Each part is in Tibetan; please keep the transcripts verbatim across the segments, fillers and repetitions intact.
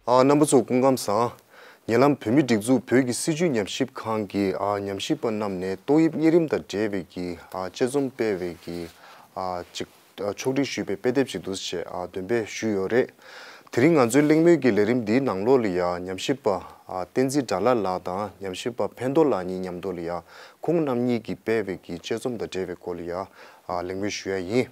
ཨ། རྣམ་པ་ཚོ་སྐུ་ཁམས་བཟང་། ཉེ་ལམ་བོད་མིའི་སྒྲིག་འཛུགས་བོད་ཀྱི་སྲིད་བྱུས་ཉམས་ཞིབ་ཁང་གི་ཨ་ཉམས་ཞིབ་པ་རྣམས་ནས་ཏོག་དབྱིབས་གཉན་རིམས་དང་འབྲེལ་བའི་གི་ཨ་དཔྱད་རྩོམ་སྤེལ་བའི་གི་ཨ་ཅིག་ཨ་ཕྱོགས་སྒྲིག་ཞུས་པའི་དཔེ་དེབ་ཅིག་འདུག་ཅེས་ཨ་འདོན་སྤེལ་ཞུས་ཡོད་རེད། དེ་རིང་ང་ཚོའི་གླེང་མོལ་གྱི་ལས་རིམ་འདིའི་ནང་ལོགས་ལ་ཡང་ཉམས་ཞིབ་པ་ཨ་བསྟན་འཛིན་དགྲ་ལྷ་ལགས་དང་ཉམས་ཞིབ་པ་ཕན་རྡོར་ལགས་གཉིས་མཉམ་དུ་ལ་ཡང་ཁོང་རྣམ་གཉིས་ཀྱིས་སྤེལ་བའི་གི་དཔྱད་རྩོམ་དང་འབྲེལ་བའི་སྐོར་ལ་ཡང་ཨ་གླེང་མོལ་ཞུ་ཡ་ཡིན།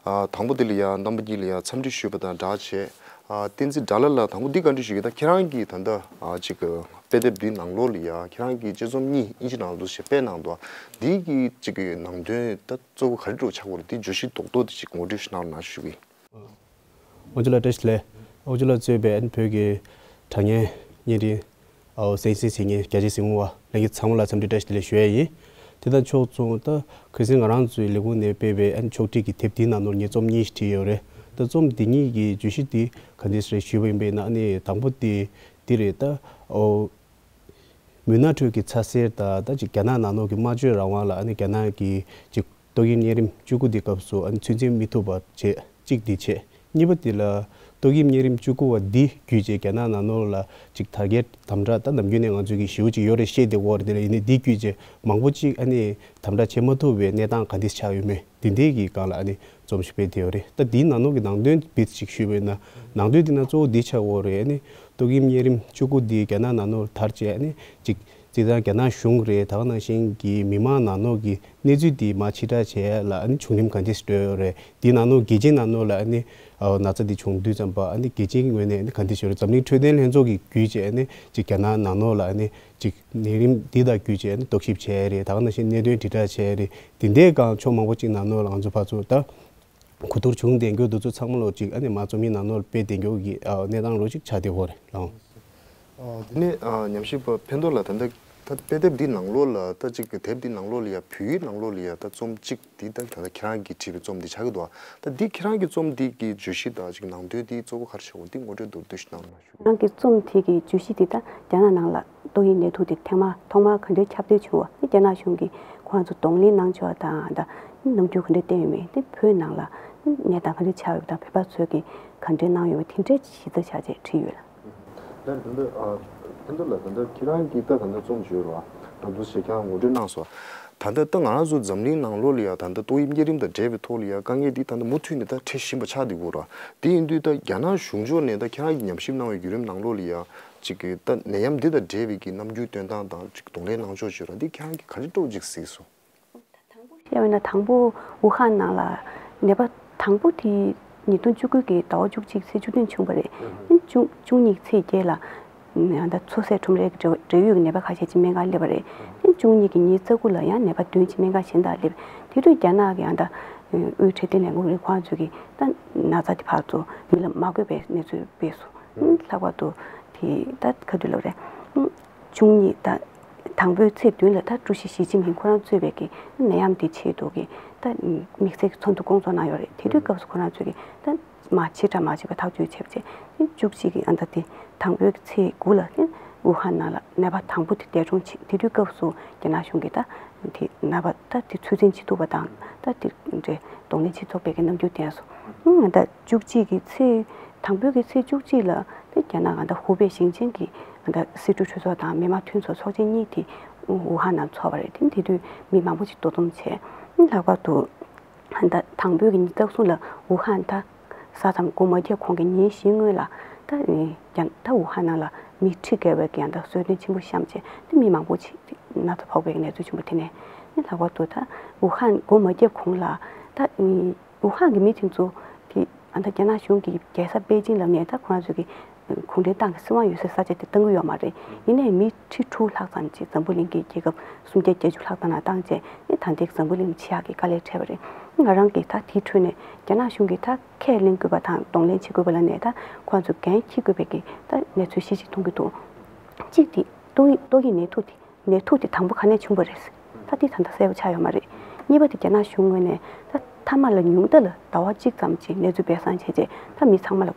ཨ་དང་པོ་དེ་ལ་ཡང་རྣམ་པ་གཉིས་ལ་ཡང་འཚམས་འདྲི་ཞུས་པ་དང་སྦྲགས་བྱས། ཨ་བསྟན་འཛིན་དགྲ་ལྷ་ལགས། དང་པོ་འདི་བཀའ་འདྲི་ཞུ་གི། ད་ཁྱེད་རང་གིས་ད་ལྟ་ཨ་ཅིག་དཔེ་དེབ་འདིའི་ནང་ལོགས་ལ་ཡང་ཁྱེད་རང་གིས་དཔྱད་རྩོམ་གཉིས་དབྱིན་ཇི་ནང་ལ་འདུག་ཞེས་སྤེལ་གནང་འདུག་འདི་གི་ཅིག་གི་ནང་དོན་ད་གཙོ་བོ་ག་རེ་འདྲ་བོ་ཆགས་ཀྱི་ཡོད་རེད། འདི་བརྗོད་གཞི་རྡོག་རྡོག་དེ་ཅིག་ངོ་སྤྲོད་ཞིག་གནང་རོགས་གནང་ཞུ་གི་ཡིན། ཨོ་ཅོ་ལགས་བཀྲ་ཤིས་བདེ་ལེགས། ཨོ་ཅོ་ལགས་གཙོས་པའི་ཨན་བོད་ཀྱི་དྲ་བརྙན་བརྙན་འཕྲིན་ཨོ་གསན་གཟིགས་མཁན་རྒྱ་ཆེའི་གཟིགས་མོ་བ་ལྷན་རྒྱས་ཚང་མ་ལ་འཚམས་འདྲི་བཀྲ་ཤིས་བདེ་ལེགས་ཞུ་ཡས་ཡིན། དེ་དང་ཕྱོགས་མཚུངས་ད་གལ་སྲིད་ང་རང་ཚོའི་ལས་ཁུངས་ནས་སྤེལ་བའི་ཨན་ཕྱོགས་སྒྲིག་གི་དེབ་འདིའི་ནང་ནོར་ངས་རྩོམ་གཉིས་ཤིག་བྲིས་ཡོད་རེད། ད་རྩོམ་འདི་གཉིས་ཀྱི་བརྗོད་གཞི་འདི་ག་འདྲས་རེད་ཞུས་པ་ཡིན་པས་ན། ཨ་ནི་དང་པོ་དེ་འདི་རེད། ད་ཨོ་མུན་ནག་ཁྲོད་ཀྱི་ཚ་གསེར་དང་ད་ཅིག་རྒྱ་ནག་ནང་ལོགས་ཀྱི་སྨྲ་བརྗོད་རང་དབང་ལ་ཨ་ནི་རྒྱ་ནག་གིས་ཅིག་ཏོག་དབྱིབས་གཉན་རིམས་བཅུ་དགུ་འདི་སྐབས་སུ་ཨ་ནི་ཚོད་འཛིན་མི་ཐུབ་པ་བྱས། གཅིག་འདི་བྱས། གཉིས་པ་འདི་ལ་ཏོག་དབྱིབས་གཉན་རིམས་བཅུ་དགུ་བ་འདི་བརྒྱུད་བྱས་རྒྱ་ནག་ནང་ལོགས་ལ་ཅིག་དར་རྒྱས་དམ་དྲག་ད་ནམ་རྒྱུན་ནས་ང་ཚོས་ཀྱི་ཞེ་པོ་ཅིག་ཡོད་རེད་བཤད་བསྡད་ཀྱི་ཡོད་རེད། དེ་ལ་ཡིན་ནའི་འདི་བརྒྱུད་བྱས་མང་པོ་ཅིག་ཨ་ནི་དམ་དྲག་བྱེད་མ་ཐུབ་པའི་གནས་སྟངས་ག་འདྲས་ཆགས་ཡོད་མེད་འདི་འདྲའི་གི་སྒང་ལ་ཨ་ནི་རྩོམ་ཞིག་སྤེལ་བསྡད་ཡོད་རེད། ད་འདིའི་ནང་ལོགས་ཀྱི་ནང་དོན་བེད་ཅིག་ཞུས་པ་ཡིན་ན། ནང་དོན་འདི་ན་གཙོ་བོ་འདི་ཆགས་ཡོད་རེད། ཨ་ནི་ཏོག་དབྱིབས་གཉན་རིམས་བཅུ་དགུ་འདི་རྒྱ་ནག་ནང་ལོགས་དར་བྱས་ཨ་ནི་ཅིག་སྤྱིར་བཏང་རྒྱ་ནག་གཞུང་རེད། ད་ག་ནང་བཞིན་གྱི་མི་མང་ནང་ལོགས་ཀྱི་གནས་ཚུལ་འདི་མར་ཕྱིར་བསྒྲགས་བྱས་ལ་ཨ་ནི་བྱུང་རིམ་ག་འདྲས་འགྲོ་ཡོད་རེད། འདི་ནང་ལོགས་རྒྱལ་སྤྱིའི་ནང་ལོགས་ལ་ཨ་ནི་ཨ་ན་ཚ་འདི་བྱུང་དུས་ཙམ་པ་ཨ་ནི་རྒྱལ་སྤྱིའི་ངོས་ནས་ཨ་ནི་ག་འདྲས་ཞུ་རེད། འཛམ་གླིང་འཕྲོད་བསྟེན་ལྷན་ཚོགས་ཀྱི་བརྒྱུད་བྱས་ཨ་ནི་ཅིག་རྒྱ་ནག་ནང་ལོགས་ལ་ཨ་ནི་ཅིག་ནད་རིམས་འདི་དང་བརྒྱུད་བྱས་ཨ་ནི་རྟོག་ཞིབ་བྱས་རེད། ད་ག་ནང་བཞིན་གནད་དོན་དྲིལ་བསྒྲགས་བྱས་རེད། འདི་འདྲའི་སྒང་ཕྱོགས་མང་པོ་ཅིག་ནང་ལོགས་ལ་ང་ཚོ་ཕར་ཚུར་ད་གོ་བསྡུར་བྱུང་བསྡད་རྒྱུ་འདི་ཚོ་ཚང་མ་ལོག་ཅིག་ཨ་ནི་མར་རྩོམ་ཡིག་ནང་ལོགས་སྤེལ་བསྡད་རྒྱུ་གི་ཨ་གནས་སྟངས་ལོག་ཅིག་ཆགས་བསྡད་ཡོད་རེད་ལགས། ཨ་དེ་ནས་ཨ་ཉམས་ཞིབ་པ་ཕན་ཐོགས་ལགས། ད་ལྟ་ད་དཔེ་དེབ་འདི་ནང་ལོགས་ལ་ད་ཅིག་གི་དེབ་འདི་ནང་ལོགས་ལ་ཡ་བོད་ཡིག་ནང་ལོགས་ལ་ཡ་ད་རྩོམ་གཅིག་འདི་ད་ད་ལྟ་ཁྱེད་རང་གིས་བྲིས་པའི་རྩོམ་འདི་ཆགས་ཀྱི་འདུག་ད་འདི་ཁྱེད་རང་གི་རྩོམ་འདི་གི་བརྗོད་གཞི་དང་ཅིག་ནང་དོན་འདི་གཙོ་བོ་ག་རེ་ཆགས་འོ་འདི་ངོ་སྤྲོད་མདོར་བསྡུས་ཤིག་གནང་རོགས་གནང་ཞུ། ཁྱེད་རང་གི་རྩོམ་དེ་གི་བརྗོད་གཞི་འདི་ད་རྒྱ་ནག་ནང་ལ་ཏོག་དབྱིབས་ནད་དུག་དེ་ཐེངས་མ་ཐོག་མར་ག་འདྲའི་ཁྱབ་གདལ་བྱུང་བ། དེ་རྒྱ་ནག་གཞུང་གིས་ཁོ་རང་ཚོ་གདོང་ལེན་གནང་ཕྱོགས་དང་ད་རྣམ་འགྱུར་ག་འདྲ་བསྟན་ཡོད་མེད། དེ་བོད་ནང་ལ་གནས་སྟངས་ག་འདྲ་ཆགས་ཡོད་པ་དང་བོད་པ་ཚོས་ཀྱིས་ག་འདྲ་གནང་ཡོད་པ་དེ་འདྲའི་གཞི་རྩ་བཞག་བྱས་བྲིས་ཡོད་ལགས། ལགས་ད་ལྟ་ཨ་ཕན་ཐོགས་ལགས། ད་ལྟ་ཁྱེད་རང་གིས་ད་ད་ལྟ་རྩོམ་བརྗོད་རོགས་ཨ་ད་འདུག་ཞེས་ཀྱང་ངོ་སྤྲོད་གནང་སོང་། ད་ལྟ་ད་ང་རང་ཚོ་འཛམ་གླིང་ནང་ལོགས་ལ་ཡ་ད་ལྟ་ཏོག་དབྱིབས་གཉན་རིམས་དང་འབྲེལ་བའི་ཐོག་ལ་ཡ་དཀའ་ངལ་འདི་ད་ལྟ་མུ་མཐུད་ནས་ད་འཕྲད་བཞིན་པ་ཆགས་བསྡད་ཡོད་རེད། དེ་ཡིན་དུས་ད་རྒྱ་ནག་གཞུང་ཕྱོགས་ནས་ད་ཁྱེད་རང་གིས་ཉམས་ཞིབ་གནང་བའི་བརྒྱུད་རིམ་ནང་ལོགས་ལ་ཡ་ཅིག་གི་ད་ནད་ཡམས་འདི་དང་འབྲེལ་བའི་གི་རྣམ་འགྱུར་སྟོན་སྟངས་དང་ཅིག་གདོང་ལེན་གནང་ཕྱོགས་བྱས་ར་འདི་ཁྱེད་རང་གིས་ག་རེ་འདྲ་བོ་ཅིག་གཟིགས་སོང་། བཤད་པ་ཡིན་ན་དང་པོ་ཝུ་ཧན་ནང་ལ་ནད་པ་དང་པོ་དེ་ཉིས་སྟོང་བཅུ་དགུ་གི་ཟླ་བ་བཅུ་གཅིག་ཚེས་བཅུ་བདུན་བྱུང་བ་རེད། ཨ་ནི་བཅུ་བཅུ་གཉིས་ཚེས་བརྒྱད་ལ་ཨ་ད་ཚོ་ཟས་ཁྲོམ་རའི་འབྲེལ་འབྲེལ་ཡོད་ཀྱི་ནད་པ་ཁ་ཤས་ཅིག་སྨན་ཁང་སླེབས་པ་རེད། ཨ་ནི་བཅུ་གཉིས་ཀྱི་ཉི་ཤུ་རྩ་དགུ་ལ་ཡང་ནད་པ་བདུན་ཅིག་སྨན་ཁང་གཞན་དག་སླེབས། དེ་དུས་རྒྱ་ནག་གི་ཨ་ད་དབུས་འཕྲོད་བསྟེན་ལས་ཁུངས་རེད། ཁོང་ཚོས་ཀྱིས་ད་ན་ཚ་དེ་ཕར་ཚུར་མི་ལ་མ་འགོས་པའི་གནས་ཚུལ་སྤེལ་སོང་། ཨ་ནི་ལྷག་པར་དུ་དེ་ད་ག་དུས་ལབ་རེད། བཅུ་གཉིས་ད་དང་པོའི་ཚེས་བདུན་ལ་ད་ཀྲུའུ་ཞི་ཞི་ཅིན་ཕིང་ཁོ་རང་གཙོས་པའི་གི་ནད་ཡམས་དེ་ཆེད་དུ་གི་ད་དམིགས་བསལ་གྱི་ཚོགས་འདུ་བསྐོང་ཚོགས་གནང་ཡོད་རེད། དེ་དུས་སྐབས་སུ་ཁོ་རང་ཚོས་གི་ད་མ་ཕྱིར་བསྒྲགས་མ་བྱས་པ་ཐག་གཅོད་བྱས་པ་བྱས། བཅུ་གཅིག་གི་ཨ་ད་དེ་དང་པོའི་གི་ཚེས་དགུ་ལ་ནི་ཝུ་ཧན་ནང་ལ་ནད་པ་དང་པོ་དེ་འདས་གྲོངས་བྱས། དེ་དུས་སྐབས་སུ་རྒྱ་ནག་གཞུང་གི་ད་དེ་ནད་པ་ད་དེ་ཚོད་འཛིན་བྱེད་ཐུབ་པ་དང་ད་དེ་འདྲའི་གདོང་ལེན་བྱེད་ཆོག་པའི་གི་རྣམ་འགྱུར་བསྟན་སོང་། ཨ་ད་བཅུ་གཅིག་གི་ཚེས་དང་པོའི་གི་ཚེས་བཅུ་གཅིག་ལ་དེ་རྒྱ་ནག་ཨ་ད་ཧུ་པེ་ཞིང་ཆེན་གྱི་ཨ་ད་སྲིད་གྲོས་གྲོས་ཚོགས་དང་མི་དམངས་མཐུན་ཚོགས་ཚོགས་ཆེན་གཉིས་དེ་ཝུ་ཧན་ནང་འཚོགས་པ་རེད། དེ་དེ་དུས་མི་མང་པོ་ཅིག་འདུ་འཛོམས་བྱས། ཨ་ལྷག་པར་དུ་ཨ་ད་དང་པོའི་གི་ཉིན་རྟག་སུ་ལ་ཝུ་ཧན་ད་ས་མཚམས་སྒོ་མ་བརྒྱབ་གོང་གི་ཉིན་བཞི་སྔོན་ལ་ད་རྒྱ་ད་ཝུ་ཧན་ནང་ལ་མི་ཁྲི་བརྒལ་བའི་གི་ཨ་ད་གསོལ་སྟོན་ཆེན་པོ་བཤམས་བྱས། དེ་མི་མང་པོ་ཅིག་ན་ཚ་ཕོག་པའི་གནས་ཚུལ་བྱུང་བ་དེ་ནས་ཨ་ལྷག་པར་དུ་ད་ཝུ་ཧན་སྒོ་མ་བརྒྱབ་གོང་ལ་ད་ཝུ་ཧན་གྱི་མི་དེ་ཚོ་དེ་ཨ་ད་རྒྱ་ནག་གཞུང་གི་རྒྱལ་ས་པེ་ཅིང་ལ་ནས་ད་ཁོ་རང་ཚོ་གི་གུང་ཁྲན་ཏང་གི་སྲིད་དབང་ཡོད་སའི་ས་ཆ་དེ་བཏང་གི་ཡོད་མ་རེད། ཡིན་ནའི་མི་ཁྲི་དྲུག་ལྷག་ཙམ་ཅིག་འཛམ་བུ་གླིང་གི་རྒྱལ་ཁབ་སུམ་བརྒྱ་བརྒྱད་ཅུ་ལྷག་ཙམ་ལ་བཏང་བྱས་ནས་ད་ལྟའི་འཛམ་བུ་གླིང་ཕྱི་ཡག་གི་དཀའ་ལས་འཕྲད་པ་རེད། ང་རང་གིས་ད་དེའི་ཁྲོད་ནས་རྒྱ་ནག་གཞུང་གིས་ད་ཁས་ལེན་དགོས་པ་དང་གདོང་ལེན་བྱེད་དགོས་པ་ལ་ནས་ད་ཁོ་ཚོ་འགན་འཁྱེར་དགོས་པའི་གི་ད་གནས་ཚུལ་ཤིག་ཅིག་མཐོང་གི་འདུག་གཅིག་དེ་ཏོག་དབྱིབས་ཏོག་དབྱིབས་ནད་དུག་དེ་ནད་དུག་དེ་དང་པོ་ག་ནས་བྱུང་བ་རེད། ད་དེ་ད་ལྟ་གསལ་པོ་ཆགས་ཡོད་མ་རེད། གཉིས་པ་དེ་རྒྱ་ནག་གཞུང་ངོས་ནས་ད་མཐའ་མ་ལ་ཉུང་མཐའ་ལ་ཟླ་བ་གཅིག་ཙམ་ཅིག་གནས་ཚུལ་སྦས་གསང་བྱས་རྗེས་ད་མི་ཚང་མ་ལ་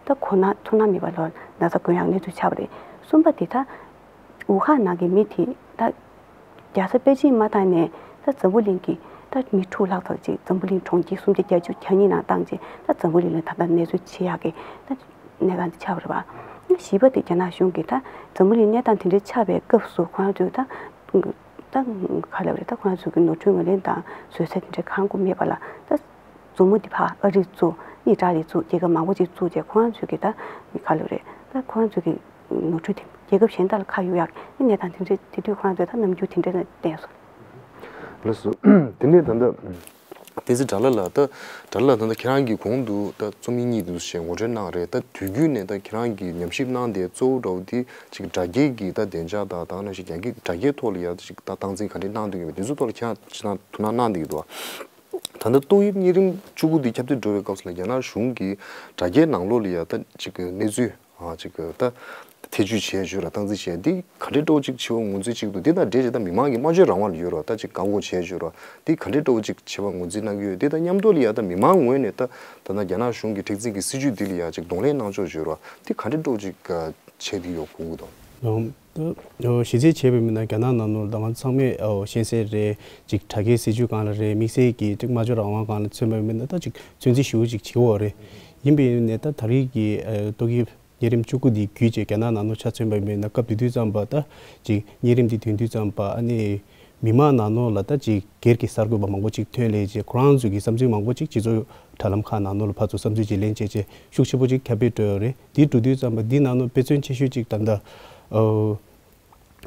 ད་གོ་ན་ཚོར་སྣང་མེད་པ་ལ་ན་ཚ་འགོས་ཡག་གནས་ཚུལ་ཆགས་པ་རེད། གསུམ་པ་དེ་ད་ཝུ་ཧན་ནང་གི་མི་དེ་ད་རྒྱལ་ས་པེ་ཅིང་མ་བཏང་ནས་ད་འཛམ་བུ་གླིང་གི་ད་མི་དྲུག་ལྷག་ཙམ་ཅིག་འཛམ་བུ་གླིང་གྲོང་ཁྱེར་སུམ་བརྒྱ་བརྒྱད་ཅུ་གྱ་གཉིས་ནང་བཏང་རྗེས་ད་འཛམ་བུ་གླིང་ལ་ད་ལྟ་གནས་ཚུལ་ཕྱི་ཡག་གི་ད་གནས་སྟངས་དེ་ཆགས་པ་རེད་པ། བཞི་པ་དེ་རྒྱ་ནག་གཞུང་གིས་ད་འཛམ་བུ་གླིང་གནས་སྟངས་དེ་འདྲའི་ཆགས་པའི་སྐབས་སུ་ཁོ་རང་ཚོས་ད་ད་ག་ལབ་རེད། ད་ཁོ་རང་ཚོ་གི་ནོར་འཁྲུལ་ངོས་ལེན་དང་བཟོད་ས་དེ་འདྲའི་གང་དགོས་མེད་པ་ལ། ད་མཛུབ་མོ་འདི་ཕར་ཨ་རི་བཙུགས། ཨི་ཊ་ལི་བཙུགས། རྒྱལ་ཁབ་མང་པོ་ཅིག་བཙུགས་བྱས། ཁོ་རང་ཚོས་གི་ད་ག་ལབ་རེད། ད་ཁོ་རང་ཚོས་གི་ནོར་འཁྲུལ་དེ་རྒྱལ་ཁབ་གཞན་དག་ལ་ཁ་གཡོག་ཡག་གི་གནས་སྟངས་དེ་འདྲ། དེ་དུས་ཁོ་རང་ཚོས་ད་རྣམ་འགྱུར་དེ་འདྲ་བསྟན་སོང་། ལགས་སོ། དེ་ནས་ད་ལྟ་བསྟན་འཛིན་དགྲ་ལྷ་ལགས། ད་དགྲ་ལྷ་ལགས། ད་ལྟ་ཁྱེད་རང་གིས་གོང་དུ་ད་རྩོམ་ཡིག་གཉིས་དེ་ཚོ་ཞེས་ངོ་སྤྲོད་གནང་རེད། ད་དུས་རྒྱུན་ནས་ད་ཁྱེད་རང་གིས་ཉམས་ཞིབ་གནང་དེ་གཙོ་བོ་འདྲ་བོ་དེ་ཅིག་དྲ་རྒྱའི་གི་ད་བདེ་འཇགས་དང་། ད་ནང་བཞིན་རྒྱ་སྐད་དྲ་རྒྱའི་ཐོག་ལ་ཡ་ཅིག་ད་སྟངས་འཛིན་ག་འདྲས་གནང་བསྡད་ཡོད་མེད་དེ་ཚོ་ཐོག་ལ་ཁྱེད་རང་ཅིག་ད་ཐུགས་སྣང་གནང་བསྡད་ཀྱི་འདུག། ད་ལྟ་ཏོག་དབྱིབས་གཉན་རིམས་བཅུ་དགུ་འདི་ཁྱབ་གདལ་འགྲོ་བའི་སྐབས་སུ་ལ་རྒྱ་ནག་གཞུང་གིས་དྲ་རྒྱའི་ནང་ལོགས་ལ་ཡ་ད་ཅིག་གནས་ཚུལ་ཨ་ཅིག་ད་ཐེ་བྱུས་བྱས་བརྗོད་ར་སྟངས་འཛིན་བྱས་འདི་ག་འདྲའི་འདྲ་བོ་ཅིག་བྱེད་པ་ངོས་འཛིན་བྱེད་ཀྱི་འདུག། འདི་དང་འབྲེལ་བྱས་ད་མི་མང་གི་སྨྲ་བརྗོད་རང་དབང་ལ་ཡོད་ར་ད་ཅིག་བཀག་འགོག་བྱས་བརྗོད་ར་འདི་ག་འདྲའི་འདྲ་བོ་ཅིག་བྱེད་པ་ངོས་འཛིན་གནང་གི་ཡོད། འདི་དང་མཉམ་དུ་ལ་ཡ་ད་མི་མང་ངོས་ནས་ད་ད་ལྟ་རྒྱ་ནག་གཞུང་གི་མཁྲེགས་འཛིན་གྱི་སྲིད་བྱུས་འདི་ལ་ཡ་ཅིག་གདོང་ལེན་གནང་ཕྱོགས་བརྗོད་ར་འདི་ག་འདྲའི་འདྲ་བོ་ཅིག་བྱས་ཏེ་ཡོད་དགོངས་ཀྱི་འདུག། ད་གཞི་རྩའི་བྱས་པའི་མིན་ན་རྒྱ་ནག་ནང་ལོགས་ད་ང་ཚང་མས་ཤེས་གསལ་རེད། ཅིག་དྲ་རྒྱའི་སྲིད་བྱུས་སྒང་ལ་རེད། དམིགས་བསལ་གྱི་ཅིག་སྨྲ་བརྗོད་རང་དབང་སྒང་ལ་མཚོན་པའི་མིན་ན་ད་ཅིག་ཚོད་འཛིན་ཞེ་པོ་ཅིག་བྱེད་ཀྱི་ཡོད་རེད། ཡིན་པའི་ནས་ད་ད་རེས་ཀྱི་ཏོག་དབྱིབས་གཉན་རིམས་བཅུ་དགུ་འདི་བརྒྱུད་བྱས་རྒྱ་ནག་ནང་ལོགས་ཆ་མཚོན་པ་ཡིན་ན་སྐབས་དེ་དུས་ཙམ་པ་ད་ཅིག་གཉན་རིམས་འདི་ཐོན་དུས་ཙམ་པ་ཨ་ནི་མི་མང་ནང་ལོགས་ལ་ད་ཅིག་སྒེར་གྱི་གསར་འགོད་པ་མང་པོ་ཅིག་ཐོན་སླེབས་བྱས་ཁོ་རང་ཚོའི་གི་བསམ་ཚུལ་མང་པོ་ཅིག་སྤྱི་ཚོགས་དྲ་ལམ་ཁག་ནང་ལོགས་ལ་ཕར་ཚུར་བསམ་ཚུལ་ཅིག་ལེན་བྱས་བྱས་ཤུགས་ཆེན་པོ་ཅིག་ཁྱབ་སྤེལ་འགྲོ་ཡོད་རེད། འདི་འགྲོ་དུས་ཙམ་པ་འདི་ནང་ལོགས་དཔེ་མཚོན་ཆེ་ཤོས་ཅིག་ད་ལྟ་ཨོ།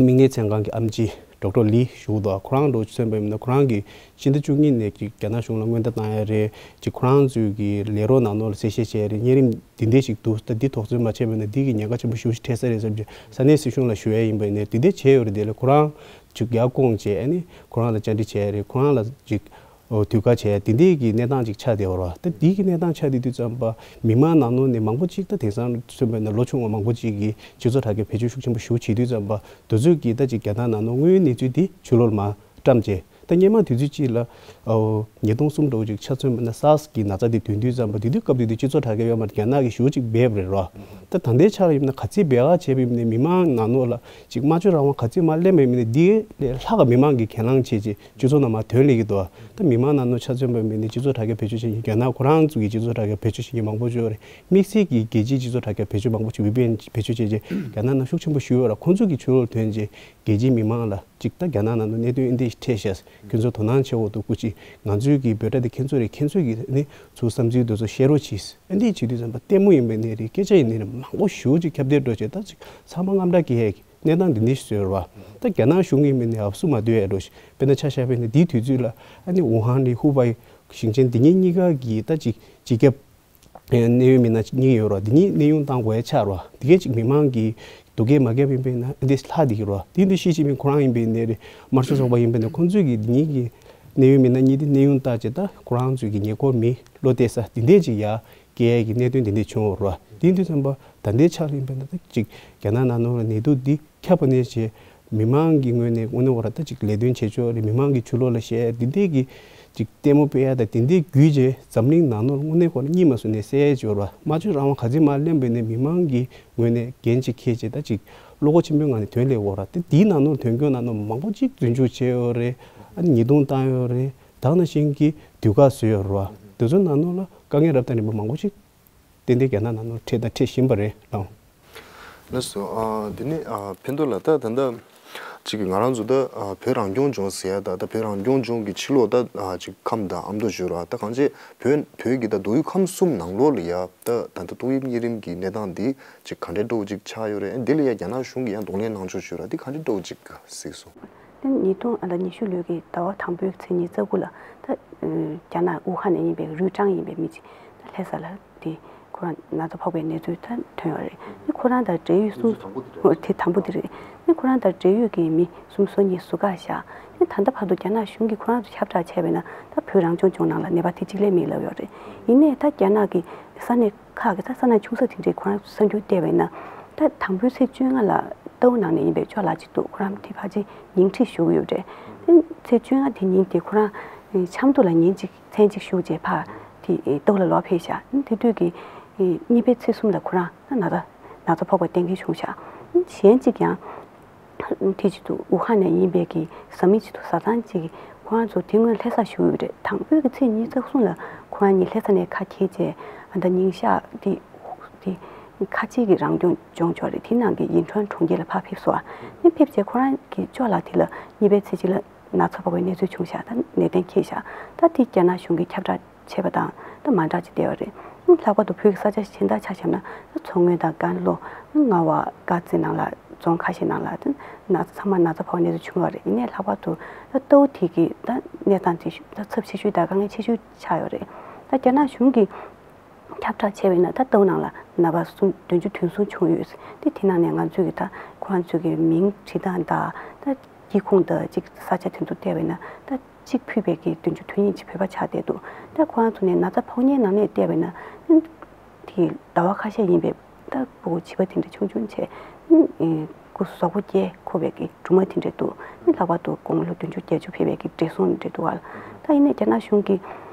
མིག་ནད་ཚན་ཁང་གི་ཨེམ་ཆི་ཌོག་ཊར་ལི་ཞུ་འདུག། ཁོ་རང་འདྲ་བོ་མཚོན་པ་ཡིན་ན་ཁོ་རང་གིས་ཕྱི་ཟླ་བཅུ་གཉིས་ནས་ཀྱི་རྒྱ་ནག་གཞུང་ལ་སྔོན་བརྡ་བཏང་ཡ་རེད། ཅིག་ཁོ་རང་ཚོའི་གི་ལས་རོགས་ནང་ལོགས་ལ་གསལ་བཤད་བྱས་རེད། གཉན་རིམས་འདི་འདྲས་ཞིག་འདུག། ད་འདི་དོགས་ཟོན་མ་བྱས་པ་ཡིན་ན་འདི་གི་ཉེན་ཁ་ཆེན་པོ་ཞེ་པོ་ཞིག་འཕྲད་ས་རེད་བསམ་གྱི། ས་གནས་སྲིད་གཞུང་ལ་ཞུ་ཡ་ཡིན་པ་ཡིན་ན་འདི་འདྲས་བྱས་ཡོད་རེད། དེ་ལ་ཁོ་རང་ཅིག་ཡར་བསྐོངས་བྱས་ཨ་ནི་ཁོ་རང་ལ་བཅར་འདྲི་བྱས་རེད། ཁོ་རང་ལ་ཅིག་ཨོ་དུས་བཀག་བྱས་དེ་འདྲའི་གི་གནས་སྟངས་ཅིག་ཆགས་བསྡད་ཡོད་རེད་བ། ད་དེའི་གི་གནས་སྟངས་ཆགས་བསྡད་དུས་ཙམ་པ་མི་མང་ནང་ལོགས་ནས་མང་པོ་ཅིག་ད་དེང་སང་མཚོན་པ་ཡིན་ན་ལོ་ཆུང་བ་མང་པོ་ཅིག་གིས་སྤྱི་ཚོགས་དྲ་རྒྱ་བེད་སྤྱོད་ཤུགས་ཆེན་པོ་ཞེ་པོ་བྱེད་དུས་ཙམ་པ་དེ་ཚོས་གི་ད་ཅིག་རྒྱ་ནག་ནང་ལོགས་དངོས་ཡོད་གནས་ཚུལ་དེ་ཕྱི་ལོགས་ལ་མར་བཀྲམ་བྱས། ད་སྔོན་མ་དུས་ཚོད་གཅིག་ལ་ཨོ་ཉིས་སྟོང་གསུམ་འདྲ་བོ་ཅིག་ཆ་མཚོན་པ་ཡིན་ན་སཱར་སི་གི་ན་ཚ་དེ་ཐོན་དུས་ཙམ་པ་དེ་དུས་སྐབས་དེ་དུས་སྤྱི་ཚོགས་དྲ་རྒྱ་ཡོད་མ་རེད། རྒྱ་ནག་གིས་ཞེ་པོ་ཅིག་སྦས་པ་རེད་རོ། ད་ད་ལྟའི་ཆར་ཡིན་ན་ག་ཚད་སྦས་ག་བྱས་པ་ཡིན་ན་མི་མང་ནང་ལོགས་ལ་ཅིག་སྨྲ་བརྗོད་རང་དབང་ག་ཚད་མར་ལེན་པ་ཡིན་ན་འདི་ལས་ལྷག་ག་མི་མང་གིས་གྱེན་ལངས་བྱས་རྗེས་སྤྱི་ཚོགས་ནང་མར་ཐོན་སླེབས་ཀྱི་འདུག། ད་མི་མང་ནང་ལོགས་ཆ་མཚོན་པ་ཡིན་ན་སྤྱི་ཚོགས་དྲ་རྒྱ་བེད་སྤྱོད་བྱེད་མཁན་རྒྱ་ནག་ཁོ་རང་ཚོ་གི་སྤྱི་ཚོགས་དྲ་རྒྱ་བེད་སྤྱོད་བྱེད་མཁན་མང་པོ་ཅིག་ཡོད་རེད། དམིགས་བསལ་གྱི་རྒྱལ་སྤྱིའི་སྤྱི་ཚོགས་དྲ་རྒྱ་བེད་སྤྱོད་མང་པོ་ཅིག་བེད་སྤྱོད་བྱས་རྗེས་རྒྱ་ནག་ནང་ཤུགས་ཆེན་པོ་ཞུགས་ཡོད་ར། ཁོང་ཚོ་གི་ཕྱི་ལོགས་ཐོན་རྗེས་རྒྱལ་སྤྱིའི་མི་མང་ལ་ཅིག་ད་རྒྱ་ནག་ནང་དུ་གནད་དོན་འདི་འདྲ་ཞིག་འཕྲད་ཤག། ཁྱོད་ཚོ་དོ་སྣང་བྱེད་དགོས་འདུག། སྐུ་མཁྱེན། ང་ཚོའི་གི་བོད་དྲ་དེ་ཁྱེད་ཚོ་རེད། ཁྱེད་ཚོ་གི་ནི་ཚུར་བསམ་ཚུལ་འདི་ཚོ་བཤད་རོགས་གྱིས། ཨ་འདི་བྱེད་དུས་ཙམ་པ་ལྟད་མོ་ཡིན་པའི་ནི་རེད། སྐད་ཆ་ཡིན་ནི་རེད། མང་པོ་ཞེ་པོ་ཅིག་ཁྱབ་གདལ་འགྲོ་བྱས། ད་ཅིག་ཚང་མ་དངངས་སྐྲག་སྐྱེ་ཡས་ཀྱི་གནས་སྟངས་འདི་འདྲ་ཞིག་བཟོས་རེད་བ། ད་རྒྱ་ནག་གཞུང་གིས་མི་ནི་ཨབ་སུ་མ་སྡོད་ཡས་འགྲོ་ཞིག། དཔེར་ན་ཆ་བཞག་པ་ཡིན་ན་འདིའི་དུས་ཚོད་ལ་ཨ་ནི་ཝུ་ཧན་རེད། ཧུ་པའི་ཞིང་ཆེན་འདི་གཉིས་གཉིས་ཀ་གི་ད་ཅིག་སྤྱི་ཁྱབ་གནད་ཡོད་མི་སྣ་གཉིས་ཡོད་རེད་བ། འདི་གཉིས་གནས་དབྱུང་བཏང་དགོས་ཡ་ཆགས་རེད་བ། འདི་གས་ཅིག་མི་མང་གིས་སྡུག་སྐད་མ་བརྒྱབ་ཡིན་པས་ན་འདི་ལྷག་བསྡད་ཀྱི་རེད་བ། དེ་འདི་ཞི་ཅིན་ཕིང་ཁོ་རང་ཡིན་པས་ནས་རེད། དམར་ཤོག་ཚོགས་པ་ཡིན་པས་ན་ཁོང་ཚོས་ཀྱི་འདི་གཉིས་ཀྱི་གནད་ཡོད་མི་སྣ་གཉིས་དེ་གནས་དབྱུང་བཏང་བྱས། ད་ཁོ་རང་ཚོས་ཀྱི་ཉེ་འཁོར་མི་བློ་གཏད་ས་འདི་འདྲས་ཅིག་ཡ་སྐྱེ་ཡས་ཀྱི་གནད་དོན་འདི་འདྲས་བྱུང་བ་རེད་བ། དེ་འདི་ཙམ་པ་ད་ལྟའི་ཆར་ཡིན་པས་ན་ད་ཅིག་རྒྱ་ནག་ནང་ལོགས་ལ་ནད་དུག་འདི་ཁྱབ་པ་ནས་བྱས་མི་མང་གི་ངོས་ནས་དངོས་གནས་ཁོ་རང་ད་ཅིག་ལས་དོན་བྱེད་ཕྱོགས་རེད། མི་མང་གི་ཕྱི་ལོགས་ལ་བཤད་འདི་འདྲས་ཀྱི་ཅིག་ལྟད་མོ་སྤེལ་ཡ་ད་དེ་འདྲས་བརྒྱུད་བྱས་འཛམ་གླིང་ནང་ལོགས་ལ་དངོས་གནས་ཁོ་རང་གཉིད་མ་སོང་ནས་བསད་ཡ་ཅིག་ཡོད་རེད་བ། སྨྲ་བརྗོད་རང་དབང་ག་ཚད་མར་ལེན་པ་ཡིན་ནའི་མི་མང་གི་ངོས་ནས་འགན་ཅིག་འཁྱེར་བྱས་ད་ཅིག་བློ་ཁོག་ཆེན་པོའི་ངང་ནས་ཐོན་སླེབས་ཡོད་རེད། དེ་དེའི་ནང་ལོགས་ཐོན་ཁུངས་ནང་ལོགས་མང་པོ་ཅིག་རྫུན་བཅོས་བྱས་ཡོད་རེད། ཨ་ནི་ཉེས་རྡུང་བཏང་ཡོད་རེད། ད་ག་ནང་བཞིན་གྱི་དུས་བཀག་བཟོས་ཡོད་རེད་བ། དེ་ཚོའི་ནང་ལོགས་ལ་དཀའ་ངལ་རབ་དང་རིམ་པ་མང་པོ་ཅིག་ཏན་ཏན་རྒྱ་ནག་ནང་ལོགས་འཕྲད་དང་འཕྲད་བཞིན་པ་རེད་ལགས། ལགས་སོ། ཨ་དེ་ནས་ཨ་ཕན་ཐོགས་ལགས། ད་ད་ལྟ་ཅིག་གི་ང་རང་ཚོ་ད་ཨ་བོད་རང་སྐྱོང་ལྗོངས་ཟེར་ཡ་ད་ད་བོད་རང་སྐྱོང་ལྗོངས་ཀྱི་ཕྱི་ལོགས་ད་ཨ་ཅིག་ཁམས་དང་ཨ་མདོ་ཞོལ་ར་ད་གང་ཅི་བོད་བོད་ཀྱི་ད་མདོ་དབུས་ཁམས་གསུམ་ནང་ལོགས་ལ་ཡ་ད་ད་ལྟ་ཏོག་དབྱིབས་གཉན་རིམས་ཀྱི་གནས་སྟངས་འདི་ཅིག་ག་འདྲའི་འདྲ་བོ་ཅིག་ཆགས་ཡོད་རེད། འདི་ལ་ཡ་རྒྱ་ནག་གཞུང་གིས་ཡང་གདོང་ལེན་གནང་ཕྱོགས་ཞོལ་ར་འདི་ག་འདྲའི་འདྲ་བོ་ཅིག་གཟིགས་སོང་། ད་ཉིས་སྟོང་ཨ་ད་ཉི་ཤུ་ལོའི་གི་ཟླ་བ་དང་པོའི་ཚེས་ཉི་ཤུ་རྩ་དགུ་ལ་ད་རྒྱ་ནག་ཝུ་ཧན་ནས་ཡིན་པའི་རུའུ་ཀྲང་ཡིན་པའི་མི་གཅིག་ད་ལྷ་ས་ལ་དེ་ཁོ་རང་ན་ཚ་ཕོག་པའི་གནས་ཚུལ་ད་ཐོན་ཡོད་རེད། ནི་ཁོ་རང་དང་འབྲེལ་ཡོད་གསུམ། དེ་དང་པོ་དེ་རེད། ནི་ཁོ་རང་དང་འབྲེལ་ཡོད་ཀྱི་མི་གསུམ་སོ་གཉིས་ཟུར་བཀག་བཞག། ནི་ད་ལྟ་བར་དུ་རྒྱ་ནག་གཞུང་གིས་ཁོ་རང་ཚོ་ཁྱབ་བསྒྲགས་བྱས་པས་ན་ད་བོད་རང་སྐྱོང་ལྗོངས་ནང་ལ་ནད་པ་དེ་གཅིག་ལས་མེད་ལབ་ཡོད་རེད། ཡིན་ནའི་ད་རྒྱ་ནག་གི་ས་གནས་ཁག་གི་ད་ས་གནས་ཆུང་ས་དེ་འདྲའི་ཁོ་རང་གསར་འགྱུར་བལྟས་པས་ན་ད་དང་པོའི་ཚེས་བཅོ་ལྔ་ལ་རྟའུ་ནང་ནས་ཡིན་པའི་ཅོ་ལགས་གཅིག་འདུག། ཁོ་རང་དེ་ཕལ་ཆེར་ཉིང་ཁྲི་བཞུགས་ཡོད་རེད། དེ་ཚེས་བཅོ་ལྔ་དེ་ཉིན་དེ་ཁོ་རང་ཆབ་མདོ་ལ་ཉིན་གཅིག་མཚན་གཅིག་བཞུགས་རྗེས་ཕར་དེ་རྟའུ་ལ་ལོག་ཕེབས་ཤག། དེ་དུས་ཀྱི་གཉིས་པའི་ཚེས་གསུམ་ལ་ཁོ་རང་ན་ཚ་ན་ཚ་ཕོག་པ་གཏན་འཁེལ་བྱུང་ཤག། གཞན་གཅིག་ཀྱང་དེ་གཅིག་འདུག། ཝུ་ཧན་ནས་ཡིན་པའི་གི་བཟའ་མི་གཅིག་འདུག། བཟའ་ཚང་གཅིག་ཁོ་རང་ཚོ་དེ་སྔོན་ལྷ་ས་བཞུགས་ཡོད་རེད། དང་པོའི་གི་ཚེས་ཉི་ཤུ་རྩ་གསུམ་ལ་ཁོ་རང་གཉིས་ལྷ་ས་ནས་ཁ་འཁྱེར་བྱས་ཨ་ད་ཉིན་ཞག་དེ་དེ་ ཁ་ཆེ་གི་རང་སྐྱོང་ལྗོངས་ཕྱོགས་རེད། དེ་ནང་གི་ཡིན་ཁྲོན་གྲོང་ཁྱེར་ལ་ཕར་ཕེབས་སོང་ཨ། ནི་ཕེབས་རྗེས་ཁོ་རང་གི་ཅོ་ལགས་དེ་ལ་གཉིས་པའི་ཚེས་གཅིག་ལ་ན་ཚ་ཕོག་པའི་གནས་ཚུལ་བྱུང་ཤག་ད་ནད་གདོན་འཁེལ་ཤག་ད་དེ་རྒྱ་ནག་གཞུང་གིས་ཁྱབ་བསྒྲགས་བྱས་པ་དང་ད་མ་འདྲ་ཅིག་བསྡད་པ་རེད། ལྷག་པར་དུ་བོད་ཀྱི་ས་ཆ་གཞན་དག་ཆ་བཞག་ན་ད་མཚོ་སྔོན་དང་ཀན་ལྷོ། རྔ་བ་དཀར་མཛེས་ནང་ལ་རྫོང་ཁ་ཤས་ནང་ལ་ད་ན་ཚ་ཚང་མ་ན་ཚ་ཕོག་གནས་ཚུལ་བྱུང་བ་རེད། ཡིན་ནའི་ལྷག་པར་དུ་ད་རྟའུ་དེ་གི་ད་གནས་སྟངས་དེ་ད་ཚབས་ཆེ་ཤོས་དང་དཀའ་ངལ་ཆེ་ཤོས་ཆགས་ཡོད་རེད། ད་རྒྱ་ནག་གཞུང་གིས་ཁྱབ་བསྒྲགས་བྱས་པ་ཡིན་ན་ད་རྟའུ་ནང་ལ་ནད་པ་སུམ་བདུན་ཅུ་དོན་གསུམ་བྱུང་ཡོད། དེ་དེ་ནང་ནས་ང་ཚོས་ཀྱི་ད་ཁོ་རང་ཚོས་ཀྱི་མིང་བྲིས་སྟངས་དང་ད་སྐྱེ་ཁུངས་དང་གཅིག་ས་ཆ་དེ་ཚོ་བལྟས་པ་ཡིན་ན་ད་གཅིག་ཕུད་པའི་གི་བདུན་ཅུ་དོན་གཉིས་ཅིག་བོད་པ་ཆགས་བསྡད་འདུག་ད་ཁོ་རང་ཚོ་ནས་ན་ཚ་ཕོག་མཁན་ནང་ནས་བལྟས་པ་ཡིན་ན་དེ་ཟླ་བ་ཁ་ཤས་ཡིན་པའི་ད་ཕྲུ་གུ་བྱིས་པ་དེ་འདྲ་ཆུང་ཆུང་བྱས། སྐུ་གཟུགས་པོ་སྐྱེས་ཁུག་པའི་གི་སྦྲུམ་མ་དེ་འདྲ་འདུག་ནི་ལྷག་པར་དུ་དགུང་ལོ་བདུན་ཅུ་བརྒྱད་ཅུ་ཕེབས་པའི་གི་བགྲེས་སོང་དེ་འདྲ་འདུག་ག་ད་ཡིན་ནའི་རྒྱ་ནག་གཞུང་གིས་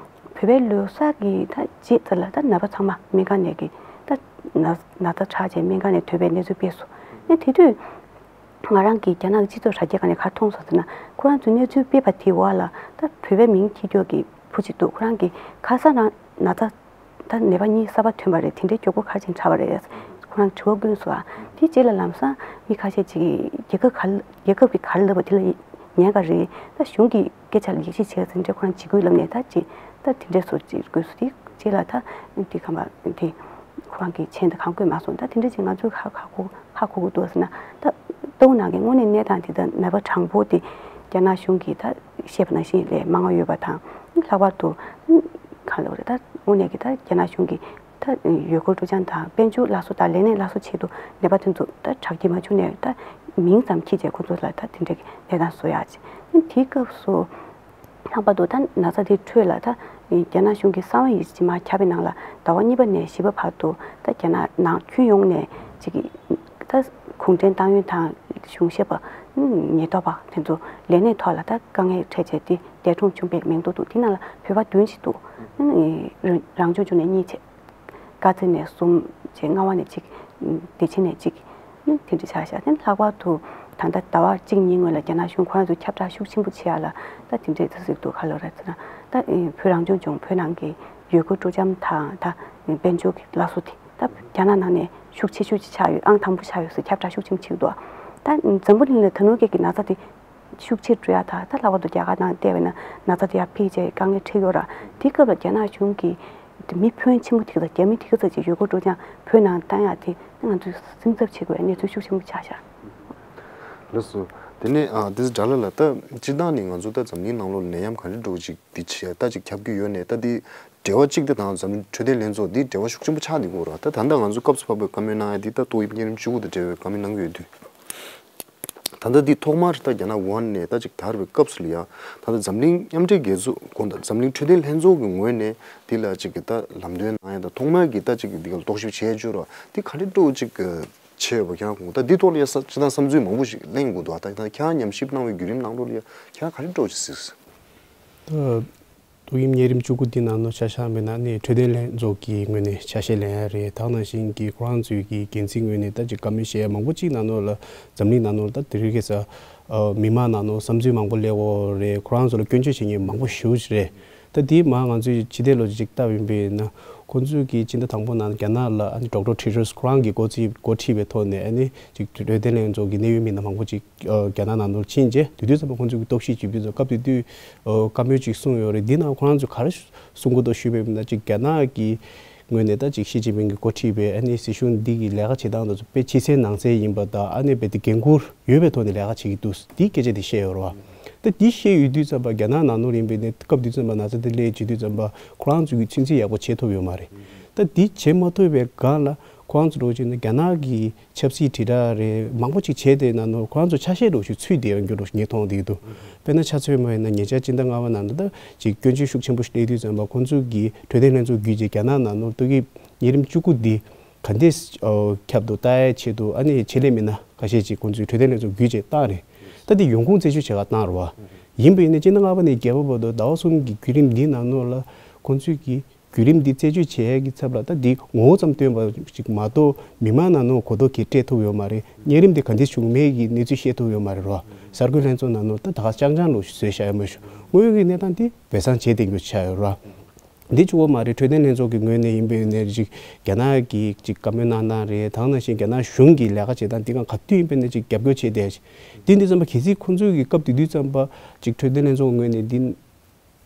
བོད་པའི་ལོ་གསར་གྱི་ད་རྗེས་ཙམ་ལ་ད་ནད་པ་ཚང་མ་སྨན་ཁང་ནས་གི་ད་ན་ན་ཚ་དྲག་བྱས་སྨན་ཁང་ནས་ཐོན་པའི་གནས་ཚུལ་སྤེལ་སོང་། ནི་དེ་དུས་ང་རང་གིས་རྒྱ་ནག་གི་སྤྱི་ཚོགས་དྲ་རྒྱའི་སྒང་ནས་ག་རེ་མཐོང་སོང་ཟེར་ན་ཁོ་རང་ཚོས་གནས་ཚུལ་སྤེལ་བ་དེའི་འོག་ལ་ད་བོད་པའི་མིང་འཁྱེར་རྒྱུ་གི་བུ་གཅིག་འདུག་ཁོ་རང་གིས་ཁ་སང་རང་ན་ཚ་ད་ནད་པ་གཉིས་གསར་པ་ཐོན་པ་རེད། དེ་འདྲའི་མགྱོགས་པོ་ག་རེ་བྱས་ནས་དྲག་པ་རེད། ཁོ་རང་དྲི་བ་བཀོད་སོང་ཨ། དེའི་རྗེས་ལ་ལམ་སང་མི་ཁ་ཤས་ཅིག་གིས་རྒྱལ་ཁབ་ག་རྒྱལ་ཁབ་ཀྱིས་ག་རེ་ལབ་པ་དེ་ལ་ཉན་ག་རེད། ད་གཞུང་གི་སྐད་ཆ་ལ་ཡིད་ཆེས་བྱས་ཟིན་འདྲ་ཁོ་རང་ཇི་དགོས་ལབ་ནས་ད་ཅི་ད་དེ་འདྲའི་བཟོ་ཅིག་དགོས་སུ་དེ་རྗེས་ལ་ད་དེ་ཁམས་པ་དེ་ཁོ་རང་གི་མཆན་དེ་གང་བཀོད་མ་སོང་། ད་དེ་འདྲ་ཅིག་ང་ཚོས་ཧ་ཧ་གོ་ཧ་གོ་གི་འདུག་ཟེར་ན་ད་ལྟོ་ནང་གི་དངོས་གནས་གནས་སྟངས་དེ་ད་ནད་པ་གྲངས་འབོར་དེ་རྒྱ་ནག་གཞུང་གིས་ད་བཤད་པ་ནང་བཞིན་ལས་མང་བ་ཡོད་པ་དང་ལྷག་པར་དུ་གང་ལབ་རེད། ད་དངོས་གནས་ཀྱི་ད་རྒྱ་ནག་གཞུང་གིས་ད་ཡུལ་སྐོར་སྤྲོ་འཆམ་དང་དཔལ་འབྱོར་སླར་གསོ་དང་ལས་གནས་སླར་གསོ་ཆེད་དུ་ནད་པ་དེ་ཚོ་ད་དྲག་སྐྱེད་མ་བྱུང་ནས་ད་མིང་ཙམ་འཁྱེར་བྱས་ཁོ་ཚོ་ལ་ད་དེ་འདྲའི་གི་གནས་སྟངས་བཟོ་ཡག་ཅིག་དེའི་སྐབས་སུ། ལྷག་པར་དུ་ད་ན་ཚ་དེ་འཕྲོས་ལ་ད་རྒྱ་ནག་གཞུང་གིས་གསང་བ་ཡིན་གཅིག་མ་ཁྱབ་པའི་ནང་ལ་ཟླ་བ་གཉིས་པ་ནས་བཞི་པ་བར་དུ་ད་རྒྱ་ནག་ནང་ཁྱོན་ཡོངས་ནས་ཅིག་ད་གུང་ཁྲན་ཏང་ཡོན་དང་གཞུང་ཞབས་པ་ཉེན་རྟོག་པ་དེ་ཚོ་ལས་གནས་ཐོག་ལ་ད་དཀའ་ངལ་འཕྲད་བྱས་ཏེ་འདས་གྲོངས་བྱུང་བའི་མིང་ཐོ་འདུག་དེ་ནང་ལ་བོད་པ་བདུན་ཞིག་འདུག་རང་སྐྱོང་ལྗོངས་ནས་གཉིས་བྱས། དཀར་མཛེས་ནས་གསུམ་བྱས། རྔ་བ་ནས་གཅིག་བདེ་ཆེན་ནས་གཅིག་དེ་འདྲ་ཆགས་ཤག་དེ་ལྷག་པར་དུ་ད་ལྟ་ཟླ་བ་གཅིག་གཉིས་སྔོན་ལ་རྒྱ་ནག་གཞུང་ཁོ་རང་ཚོས་ཁྱབ་བསྒྲགས་ཤུགས་ཆེན་པོ་བྱེད་ཡག་ལ་ད་དེ་འདྲས་ཚོད་ཟིག་འདུག་ག་ལབ་རེད་ཟེར་ན་ད་བོད་རང་སྐྱོང་ལྗོངས་བོད་ནང་གི་ཡུལ་སྐོར་སྤྲོ་འཆམ་དང་ད་དཔལ་འབྱོར་གྱི་སླར་གསོ་དེ་ད་རྒྱ་ནག་ནང་ནས་ཤུགས་ཆེ་ཤོས་ཅིག་ཆགས་ཡོད། ཨང་དང་པོ་ཆགས་ཡོད་ཟེར་ཁྱབ་བསྒྲགས་ཤུགས་ཆེན་པོ་བྱེད་ཀྱི་འདུག་ད་འཛམ་བུ་གླིང་ལ་ད་ནུབ་ཀྱི་ན་ཚ་དེ་ཤུགས་ཆེར་འགྲོ་ཡག་དང་ད་ལྷག་པར་དུ་རྒྱ་གར་ནང་བལྟས་པ་ཡིན་ན་ན་ཚ་དེ་ཡར་འཕེལ་བྱས་དཀའ་ངལ་འཕྲད་ཡོད་ར། དེའི་སྐབས་ལ་རྒྱ་ནག་གཞུང་གིས་དེ་མི་ཕོན་ཆེན་པོ་དེ་ག་ཚོད་རྒྱ་མི་དེ་ག་ཚོད་ཅིག་ཡུལ་སྐོར་སྤྲོ་འཆམ་བོད་ནང་བཏང་ཡག་དེ་ང་ཚོས་སེམས་འཚབ་བྱེད་དགོས་པའི་གནས་ཚུལ་ཤུགས་ཆེན་པོ་ཆགས་ཤག་ལགས་སོ། དེ་ནས་ཨ་དེ་ཚོ་དྲ་ལ་ལ་ད་སྤྱིར་བཏང་ནས་ང་ཚོ་ད་འཛམ་གླིང་ནང་ལོགས་ལ་ནད་ཡམས་ག་འདྲ་འདྲ་བོ་ཅིག་འདི་ཆེ་ད་ཅིག་ཁྱབ་ཀྱི་ཡོད་ནས་ད་འདི་འབྲེལ་བ་གཅིག་དེ་དང་འཛམ་གླིང་འཕྲོད་བསྟེན་ལྷན་ཚོགས་འདི་འབྲེལ་བ་ཤུགས་ཆེན་པོ་ཆགས་འདུག་གོ་ར། ད་ད་ལྟ་ང་ཚོ་སྐབས་སུ་བབས་པའི་བཀའ་མོལ་གནང་ཡ་འདི་ད་ཏོག་དབྱིབས་གཉན་རིམས་བཅུ་དགུ་དང་འབྲེལ་བའི་བཀའ་མོལ་གནང་གི་ཡོད་དུས། ད་ལྟ་འདི་ཐོག་མར་ད་རྒྱ་ནག་ཝུ་ཧན་ནས་ད་ཅིག་དར་བའི་སྐབས་སུ་ལ་ཡ། ད་ལྟ་འཛམ་གླིང་མཉམ་འབྲེལ་རྒྱལ་ཚོགས་དགོངས་དག་འཛམ་གླིང་འཕྲོད་བསྟེན་ལྷན་ཚོགས་ཀྱི་ངོས་ནས་འདི་ལ་ཅིག་གི་ད་ལམ་སྟོན་གནང་ཡ་ད་ཐོག་མར་གྱི་ད་ཅིག་གི་འདི་ག་ལ་རྟོག་ཞིབ་བྱས་བཅུག་ར་འདི་ག་འདྲ་འདྲ་བོ་ཅིག་གི་བྱས་ཡོད་པ་ཁྱེད་རང་གོ་ད་འདི་ཐོག་ལ་ཡ་ས་ཅི་ད་བསམ་ཚུལ་མང་པོ་ཞིག་གླེང་དགོས་འདུག་ད་ད་ཁྱེད་རང་ཉམས་ཞིབ་གནང་བའི་བརྒྱུད་རིམ་ནང་ལོགས་ལ་ཡ་ཁྱེད་རང་ག་འདྲ་འདྲ་བོ་ཅིག་གཟིགས། ད། ཏོག་དབྱིབས་གཉན་རིམས་བཅུ་དགུ་འདི་ནང་ནོ་ཆ་བཞག་མེད་ན་ནི་འཕྲོད་བསྟེན་ལྷན་ཚོགས་ཀྱི་ངོས་ནས་ཆ་ཤས་ལེན་ཡ་རེད། ད་ནང་བཞིན་གྱི་ཁོ་རང་ཚོའི་གི་འགན་འཛིན་ངོས་ནས་ད་ཅིག་བཀའ་མོལ་བཤད་ཡ་མང་པོ་ཅིག་ནང་ནོ་ལ་འཛམ་གླིང་ནང་ནོ་ད་དེ་རིང་ཁ་སང་མི་མང་ནང་ནོ་བསམ་ཚུལ་མང་པོ་སླེབས་ཡོད་རེད། ཁོ་རང་ཚོ་ལ་སྐྱོན་བརྗོད་བྱེད་མཁན་མང་པོ་ཞེ་པོ་ཅིག་རེད། ད་དེའི་མ་ང་ཚོས་ཕྱི་བལྟས་ལོ་ཅིག་ལྟ་བ་ཡིན་པས་ན་ཁོང་ཚོས་གི་སྤྱི་ཟླ་དང་པོ་ནང་རྒྱ་ནག་ལ་ཨ་ནི་ཌོག་ཊར་ཊེ་ཌྲོས་ཁོ་རང་གི་འགོ་ཁྲིད་འགོ་ཁྲིད་པའི་ཐོག་ནས་ཨ་ནི་ཅིག་འཕྲོད་བསྟེན་ལྷན་ཚོགས་ཀྱི་གནད་ཡོད་མི་སྣ་མང་པོ་ཅིག་རྒྱ་ནག་ནང་ལ་ཕྱིན་རྗེས་དེ་དུས་ཙམ་པ་ཁོང་ཚོས་གི་རྟོག་ཞིབ་བྱེད་དུས་ཙམ་སྐབས་དེ་དུས་བཀའ་མོལ་ཅིག་གསུངས་ཡོད་རེད། འདི་ནང་ཁོ་རང་ཚོས་ག་རེ་གསུང་གི་འདུག་ཞུས་པ་ཡིན་ན་ཅིག་རྒྱ་ནག་གི་ངོས་ནས་ད་ཅིག་ཞི་ཅིན་ཕིང་གི་འགོ་ཁྲིད་པའི་ཨ་ནི་སྲིད་གཞུང་འདི་གི་ལས་ཀ་བྱེད་སྟངས་དེ་ཚོ་དཔེ་ཕྱི་གསལ་ནང་གསལ་ཡིན་པ་དང་ཨ་ནི་རྦད་དེ་འགན་འཁུར་ཡོད་པའི་ཐོག་ནས་ལས་ཀ་བྱེད་ཀྱི་འདུག་འདི་སྐད་ཆ་དེ་བཤད་ཡོད་རེད་བ། ད་འདི་བཤད་ཡོད་དུས་ཙམ་པ་རྒྱ་ནག་ནང་ལོགས་ཡིན་པའི་ནས་སྐབས་དེ་དུས་ཙམ་པ་ན་ཚ་དེ་སླེབས་བྱེད་དུས་ཙམ་པ་ཁོ་རང་ཚོ་གི་ཚོད་འཛིན་ཡག་པོ་བྱེད་ཐུབ་ཡོད་མ་རེད། ད་འདི་བྱེད་མ་ཐུབ་པའི་སྒང་ལ་ཁོ་རང་ཚོ་འགྲོ་བྱས་ན་རྒྱ་ནག་གི་ཆབ་སྲིད་དྲིལ་བསྒྲགས་རེད་མང་པོ་ཅིག་བྱས་ཏེ་ན་ནོར་ཁོ་རང་ཚོ་ཆ་ཤས་འདྲ་བོ་ཞིག་ཚུད་བསྡད་ཡོད་འགྱུར་རོ་ཞིག་ངས་མཐོང་བསྡད་ཀྱི་འདུག་དཔེར་ན་ཆ་མཚོན་པ་ཡིན་ན་ཉེ་ཆར་སྤྱི་ཟླ་ལྔ་པ་ནང་དུ་ད་ཅིག་སྐྱོན་བརྗོད་ཤུགས་ཆེན་པོ་ཞིག་སླེབས་དུས་ཙམ་པ་ཁོང་ཚོ་གིས་འཕྲོད་བསྟེན་ལྷན་ཚོགས་བརྒྱུད་བྱས་རྒྱ་ནག་ནང་ནོར་ཏོག་དབྱིབས་གཉན་རིམས་བཅུ་དགུ་འདི་ག་འདྲས་ཁྱབ་འདུག་ལྟ་ཡའི་ཆེད་དུ་ཨ་ནི་ཆེད་ལས་མི་སྣ་ཁ་ཤས་ཅིག་ཁོང་ཚོས་འཕྲོད་བསྟེན་ལྷན་ཚོགས་བརྒྱུད་བྱས་བཏང་རེད། ད་འདི་ཡོང་ཁུངས་རྩད་གཅོད་བྱེད་ག་བཏང་རེད་བ། ཡིན་པ་ཡིན་ན་སྤྱི་ཟླ་ལྔ་པ་ནས་བརྒྱད་པ་བར་དུ་ཟླ་བ་གསུམ་གྱི་བརྒྱུད་རིམ་འདི་ནང་ནོར་ལ་ཁོང་ཚོས་ཀྱིས་བརྒྱུད་རིམ་འདི་རྩད་གཅོད་བྱེད་ཡས་ཀྱི་ཚབ་ལ་ད་འདི་ངོ་བོ་ཙམ་སྟོན་པ་ཞིག་མ་གཏོགས་མི་མང་ནང་ནང་གོ་རྟོགས་ཀྱིས་སྤྲད་ཐུབ་ཡོད་མ་རེད། གཉན་རིམས་འདི་ག་འདྲས་བྱུང་མེད་ཀྱི་གནས་ཚུལ་ཤེས་ཐུབ་ཡོད་མ་རེད་རོ། གསར་འགོད་ལྷན་ཚོགས་ནང་ནང་ད་ད་ག་རྐྱང་རྐྱང་ལོ་ཞིག་བཟོས་བཞག་ཡོད་མ་ཞུ། དངོས་ཡོད་ཀྱི་གནས་སྟངས་འདི་སྦས་གསང་བྱེད་བསྡད་རྒྱུ་ཆགས་ཡོད་རོ། འདི་གཅིག་པོ་མ་རེད། འཕྲོད་བསྟེན་ལྷན་ཚོགས་ཀྱི་ངོས་ནས་ཡིན་པའི་ནས་ཅིག་རྒྱ་ནག་གི་ཅིག་བཀའ་མོལ་གནང་སྟངས་རེད། ད་ག་ནང་བཞིན་རྒྱ་ནག་གཞུང་གི་ལས་ཀ་བྱེད་སྟངས་འདི་ག་ག་དུས་ཡིན་པའི་ནས་ཅིག་རྒྱབ་སྐྱོར་བྱས་བསྡད་ཅིག་དེ་འདི་ཙམ་པ་གལ་སྲིད་ཁོང་ཚོས་ཀྱི་སྐབས་དེ་དུས་ཙམ་པ་ཅིག་འཕྲོད་བསྟེན་ལྷན་ཚོགས་ངོས་ནས་འདི་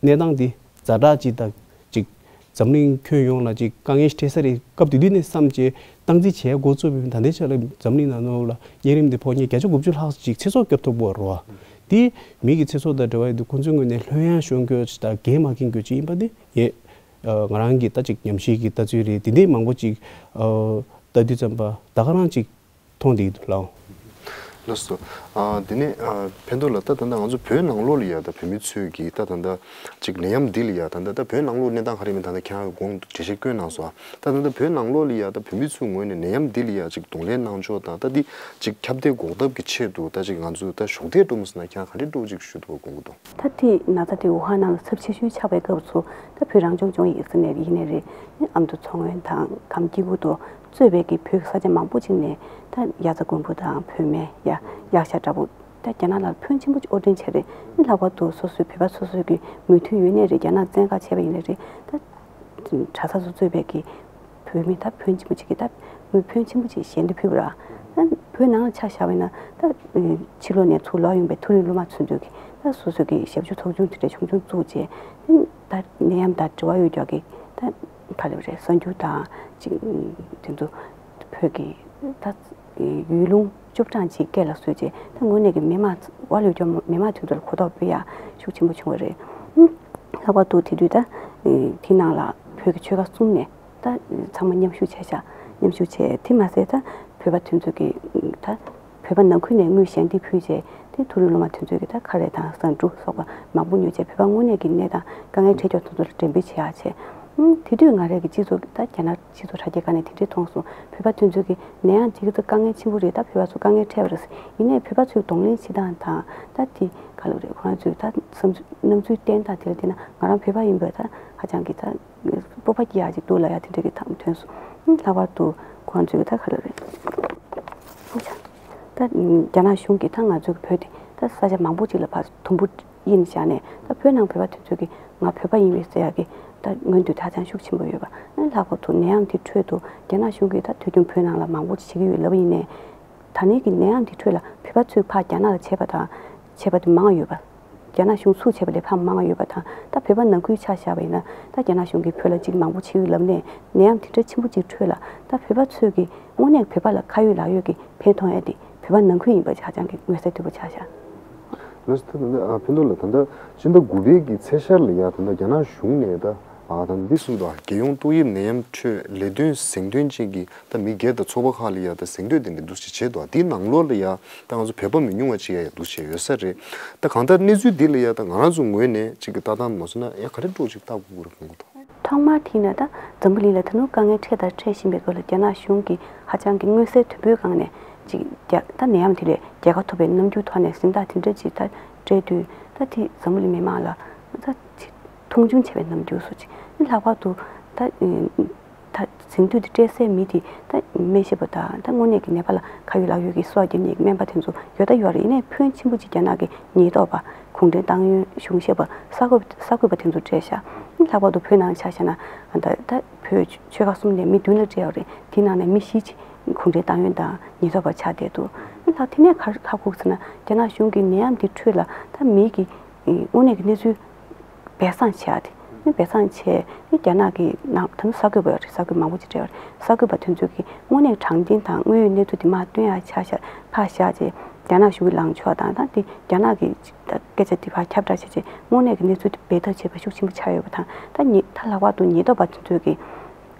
གནས་སྟངས་འདི་ཛ་དྲག་ཅིག་དང་ཅིག་འཛམ་གླིང་ཁྱོན་ཡོངས་ལ་ཅིག་དཀའ་ངལ་ཞིག་འཕྲད་ས་རེད། སྐབས་དེ་དུས་ནས་བསམ་བྱས་སྟངས་འཛིན་བྱས་འགོ་བཙུགས་པའི་ད་ལྟའི་ཆ་ལ་འཛམ་གླིང་ནང་ལོགས་ལ་གཉན་རིམས་འདི་ཕོ་ཉ་བརྒྱ་ཆ་དགུ་བཅུ་ལྷག་ཅིག་ཚེ་སྲོག་སྐྱོབ་ཐུབ་པ་རེད་བ། དེ་མི་གི་ཚེ་སྲོག་དང་འབྲེལ་བ་ཡོད་དུས་ཁོང་ཚོའི་ངོས་ནས་ལྷོད་ཡངས་ཤོར་དགོས་ཅིག་དང་འགན་མ་འཁྱེར་དགོས་ཅིག་ཡིན་པ་འདི་ངས་ང་རང་གི་ད་ཅིག་ཉམས་ཞིབ་ཀྱི་ལྟ་ཚུལ་རེད། དེ་འདྲའི་མང་པོ་ཅིག་ལྟ་དུས་ཙམ་པ་ད་ག་རང་ཅིག་མཐོང་བསྡད་ཀྱི་འདུག་ལགས། ལགས་སོ། ཨ། དེ་ནས་ཨ། ཕན་ཐོགས་ལགས། ད་ད་ལྟ་ང་ཚོ་བོད་ནང་ལོགས་ལ་ཡ་ད་བོད་མི་ཚོས་ཀྱི་ད་ད་ལྟ་ཅིག་ནད་ཡམས་འདི་ལ་ཡ་ད་ད་ད་བོད་ནང་ལོགས་གནས་སྟངས་ག་རེ་མིན་ད་ད་ཁྱེད་རང་གོང་དུ་འགྲེལ་བཤད་བསྐྱོན་གནང་སོང་། ད་ད་ད་བོད་ནང་ལོགས་ལ་ཡ་ད་བོད་མི་ཚོའི་ངོས་ནས་ནད་ཡམས་འདི་ལ་ཡ་ཅིག་གདོང་ལེན་གནང་ཕྱོགས་དང་ད་འདི་ཅིག་ཁྱབ་གདལ་འགོག་ཐབས་ཀྱི་ཆེད་དུ་ད་ཅིག་ང་ཚོ་ད་གཞོགས་འདེགས་སྤྲོད་མ་སོང་ན་ཁྱེད་རང་ག་འདྲ་སྤྲོད་ཅིག་ཞུ་ཐུབ་པ་དགོངས་ཀྱི་འདུག་ད་དེ་ན་ཚ་དེ་ཝུ་ཧན་ནང་ལ་ཚབས་ཆེ་ཤོས་ཆགས་པའི་སྐབས་སུ་ད་བོད་རང་སྐྱོང་ལྗོངས་ཡིག་ཚང་ནས་ཡིན་ནའི་རེད། ཨ་མདོ་མཚོ་སྔོན་དང་གམ་སྐྱིད་ཁུལ་དུ་གཙོས་པའི་གི་བོད་ཀྱི་ས་ཆ་མང་པོ་ཅིག་ནས་ད་ཡ་ཚ་མགོན་པོ་དང་བོད་སྨན་ཡ་ཡག་ཤ་འདྲ་པོ་ད་རྒྱ་ནག་ལ་ཕོན་ཆེན་པོ་ཅིག་དབོར་འདྲེན་བྱས་རེད། ལྷག་པར་དུ་སོ་སོའི་བོད་པ་སོ་སོའི་གི་མོས་མཐུན་ཡོད་ནའི་རེད། རྒྱ་ནག་བཙན་བཀག་བྱས་པ་ཡིན་ནའི་རེད། ད་གྲྭ་ས་སུ་གཙོས་པའི་གི་བོད་མི་ད་ཕོན་ཆེན་པོ་ཅིག་གིས་ད་དངུལ་ཕོན་ཆེན་པོ་ཅིག་ཞལ་འདེབས་ཕུལ་བ་ར། ད་བོད་ནང་ལ་ཆ་བཞག་པ་ཡིན་ན་ད་ཕྱི་ལོགས་ནས་ཚུར་ལོག་ཡོང་པའི་མཐོ་རིམ་སློབ་མ་ཚོ་ཚོས་ཀྱིས་ད་སོ་སོ་གི་ཞབས་ཞུ་ཚོགས་ཆུང་དེ་འདྲ་ཆུང་ཆུང་བཙུགས་རྗེས་ད་ནད་ཡམས་དང་འབྲེལ་བ་ཡོད་ཀྱོག་གི་ད་ག་ལབ་རེད། གསར་འགྱུར་དང་ཅིག་དེ་ཚོ་བོད་ཀྱི་ད་ཡུལ་ལུང་བཅུ་གྲངས་ཅིག་སྐད་ལ་བཟོས་རྗེས་ད་དངོས་གནས་ཀྱི་མི་མང་ཚོ་ལ་ཡོད་ཀྱོག་མི་མང་དེ་ཚོ་ལ་གོ་རྟོགས་སྤེལ་ཡག་ཤུགས་ཆེན་པོ་བྱུང་བ་རེད། ལྷག་པར་དུ་དེ་དུས་ད་དེ་ནང་ལ་བོད་ཀྱི་ཆོལ་ཁ་གསུམ་ནས། ད་ཚང་མ་མཉམ་ཞུགས་བྱས་ཤག་མཉམ་ཞུགས་བྱས། དེ་མ་ཟད་ད་བོད་པ་དེ་ཚོ་གི་ད་བོད་པ་ནང་ཁུལ་ནས་དངུལ་ཞལ་འདེབས་ཕུལ་བྱས་དེ་མཐོ་རིམ་སློབ་མ་དེ་ཚོ་གི་ད་ཁ་རས་དང་ཟ་འབྲུ་སོགས་པ་མང་པོ་ཉོས་བྱས་བོད་པ་དངོས་གནས་ཀྱི་གནས་སྟངས་དཀའ་ངལ་འཕྲད་ཀྱོག་དེ་ཚོ་ལ་འགྲེམས་སྤེལ་བྱེད་ཡག་བྱས། ཨང་། དེ་དུས་ང་རང་གི་སྤྱི་ཚོགས་ད་རྒྱ་ནག་སྤྱི་ཚོགས་དྲ་རྒྱའི་སྒང་ནས་དེ་འདྲས་མཐོང་སོང་། བོད་པ་དེ་ཚོ་གི་ནད་ཡམས་དེ་གི་ཚོ་དཀའ་ངལ་ཆེན་པོ་རེད། ད་བོད་པ་ཚོ་དཀའ་ངལ་འཕྲད་པ་རེད། ཡིན་ནའི་བོད་པ་ཚོའི་གདོང་ལེན་བྱེད་སྟངས་དང་ད་དེ་ག་ལབ་རེད། ཁོ་རང་ཚོའི་ད་བསམ་ཚུལ་སྣང་ཚུལ་བསྟན་སྟངས་དེ་ལ་བལྟས་ན་ང་རང་བོད་པ་ཡིན་པས་ད་ཧ་ཅང་གི་ད། སྤོབས་པ་སྐྱེ་ཡག་ཅིག་འདུག་ལབ་ཡག་དེ་འདྲ་གི་ཐང་ཐོན་སོང་། ལྷག་པར་དུ་ཁོང་ཚོས་ད་ག་ལ་རེད། ད་རྒྱ་ནག་གཞུང་གིས་ད་ང་ཚོའི་བོད་དེ་ད་ས་ཆ་མང་པོ་ཅིག་ལ་ཕར་དུམ་བུ་དབྱེ་ནས་བཞག་ནས་ད་བོད་ནང་བོད་པ་དེ་ཚོ་གིས་ང་བོད་པ་ཡིན་པས་ཟེར་ཡག་གི་ད་མངོན་འདོད་ཧ་ཅང་ཤུགས་ཆེན་པོ་ཡོད་པ། ལྷག་པར་དུ་ནད་ཡམས་དེ་ཁྲོད་དུ་རྒྱ་ནག་གཞུང་གིས་ད་དུས་རྒྱུན་བོད་ནང་ལ་མང་པོ་ཅིག་བྱེད་ཀྱི་ཡོད་ལབ་པ་ཡིན་ནའི། ད་ནས་ཀྱི་ནད་ཡམས་འདི་ཁྲོད་ལ་བོད་པ་ཚོས་ཕར་རྒྱ་ནག་ལ་ཆས་པ་དང་ཆས་པ་དེ་མང་ཡོད་པ། རྒྱ་ནག་གཞུང་ཚུགས་ཆད་པ་ལས་ཕར་མང་ཡོད་པ་དང་ད་བོད་པ་ནང་ཁུལ་ཆ་བཞག་པ་ཡིན་ན་ད་རྒྱ་ནག་གཞུང་གིས་བོད་ལ་གཅིག་མང་པོ་བྱེད་ཡོད་ལབ་ནས་ནད་ཡམས་དེ་འདྲ་ཆེན་པོ་གཅིག་ཁྲོད་ལ་ད་བོད་པ་ཚོས་ཀྱི་དངོས་གནས་བོད་པ་ལ་ཁ་ཡོད་ལག་ཡོད་ཀྱི་ཕན་ཐོགས་ཡ་དེ་བོད་པ་ནང་ཁུལ་ཡིན་པ་ཧ་ཅང་གི་མངོན་གསལ་དོད་པོ་ཆགས་བཞག་ལགས་སོ། ད་ལྟ་ཨ་ཕན་ཐོགས་ལགས། ད་ལྟ་སྤྱི་ཟླ་དགུ་པའི་གི་ཚེས་ཤར་ལ་ཡ་ད་ལྟ་རྒྱ་ནག་གཞུང་ནས་ད་ཨ་ད་ལྟ་འདི་གསུངས་འདུག་རྒྱལ་ཡོངས་ཏོག་དབྱིབས་ནད་ཡམས་ཁྲོད་ལས་དོན་གཟེངས་ཐོན་ཅན་གྱི་ད་མི་སྒེར་དང་ཚོགས་པ་ཁག་ལ་ཡ་ད་གཟེངས་བསྟོད་དེ་འདྲ་འདུག་ཅིག་བྱས་འདུག་དེའི་ནང་ལོགས་ལ་ཡ་ད་ང་ཚོ་བོད་པ་མི་ཉུང་བ་ཅིག་ཡ་ཡ་འདུག་བྱས་ཡོད་ས་རེད། ད་གང་ལྟར་གནས་ཚུལ་འདི་ལ་ཡ་ད་ང་རང་ཚོ་ངོས་ནས་ཅིག་གི་ལྟ་སྟངས་མ་སོང་ན་ཡ་ག་རེ་འགྲོ་ཅིག་ལྟ་དགོས་ཀྱི་རེད་དགོངས་ཀྱི་འདུག་ཐོག་མར་དེ་ཡིན་ན་ད་འཛམ་བུ་གླིང་ལ་ད་དུང་དཀའ་ངལ་འཕྲད་དང་འཕྲད་བཞིན་པའི་སྐོར་ལ་རྒྱ་ནག་གཞུང་གིས་ཧ་ཅང་གི་མངོན་གསལ་དོད་པོའི་སྒང་ནས་ཅིག་རྒྱ་ད་ནད་ཡམས་དེ་ལས་རྒྱལ་ཁ་ཐོབ་པའི་རྣམ་འགྱུར་ཐོག་ནས་གཟེངས་རྟགས་དེ་འདྲ་ཅིག་ད་སྤྲད་དུས་ད་དེ་འཛམ་བུ་གླིང་མི་མང་ལ་ད་ཅིག་མཐོང་ཆུང་བྱས་པའི་རྣམ་འགྱུར་སོགས་ཅིག་ལྷག་པར་དུ་ད་ད་གཟེངས་བསྟོད་དེ་སྤྲད་སའི་མི་དེ་ད་སྨན་ཞབས་པ་དང་ད་དངོས་གནས་ཀྱི་ནད་པ་ལ་ཁ་ཡོད་ལག་ཡོད་ཀྱི་གསོ་བ་རྒྱག་མཁན་གྱི་སྨན་པ་དེ་ཚོ་ཡོད་ད་ཡོད་རེད། ཡིན་ནའི་ཕོན་ཆེན་པོ་ཅིག་རྒྱ་ནག་གི་ཉེན་རྟོག་པ་གུང་ཁྲན་ཏང་ཡོན་གཞུང་ཞབས་པ་གསར་འགོད་གསར་འགོད་པ་དེ་ཚོ་སྤྲད་ཤག་ལྷག་པར་དུ་བོད་ནང་ཆ་བཞག་ན་ད་ད་བོད་ཆོལ་ཁ་གསུམ་ནས་མི་བདུན་ལ་སྤྲད་ཡོད་རེད། དེའི་ནང་ནས་མི་བཞི་ཅིག་གུང་ཁྲན་ཏང་ཡོན་དང་ཉེན་རྟོག་པ་ཆགས་བསྡད་འདུག་ལྷག་དེ་ནས་ཁ་ཁ་ཁུག་ཟེར་ན་རྒྱ་ནག་གཞུང་གིས་ནད་ཡམས་འདི་ཁྲོད་ལ་ད་མི་གི་དངོས་གནས་ཀྱི་གནས་ཚུལ་སྦས་གསང་བྱས་ཏེ་ནི་སྦས་གསང་བྱས་ནི་རྒྱ་ནག་གི་ནང་ད་ནི་གསར་འགོད་པ་ཡོད་རེད། གསར་འགོད་མང་པོ་ཅིག་བྲལ་བ་རེད། གསར་འགོད་པ་དེ་ཚོ་གིས་དངོས་གནས་དྲང་བདེན་དང་དངོས་ཡོད་གནས་ཚུལ་དེ་མར་སྟོན་ཡག་ཆ་བཞག་ཕར་བཞག་རྗེས་རྒྱ་ནག་གཞུང་གི་ལངས་ཕྱོགས་དང་ད་དེ་རྒྱ་ནག་གི་སྐད་ཆ་དེ་ཕར་ཁྱབ་བསྒྲགས་བྱས་རྗེས་དངོས་གནས་ཀྱི་གནས་ཚུལ་དེ་སྦས་ཐབས་བྱས་པ་ཤུགས་ཆེན་པོ་ཆགས་ཡོད་པ་དང་ད་ཉེ་ད་ལྷག་པར་དུ་ཉེན་རྟོག་པ་དེ་ཚོ་གིས་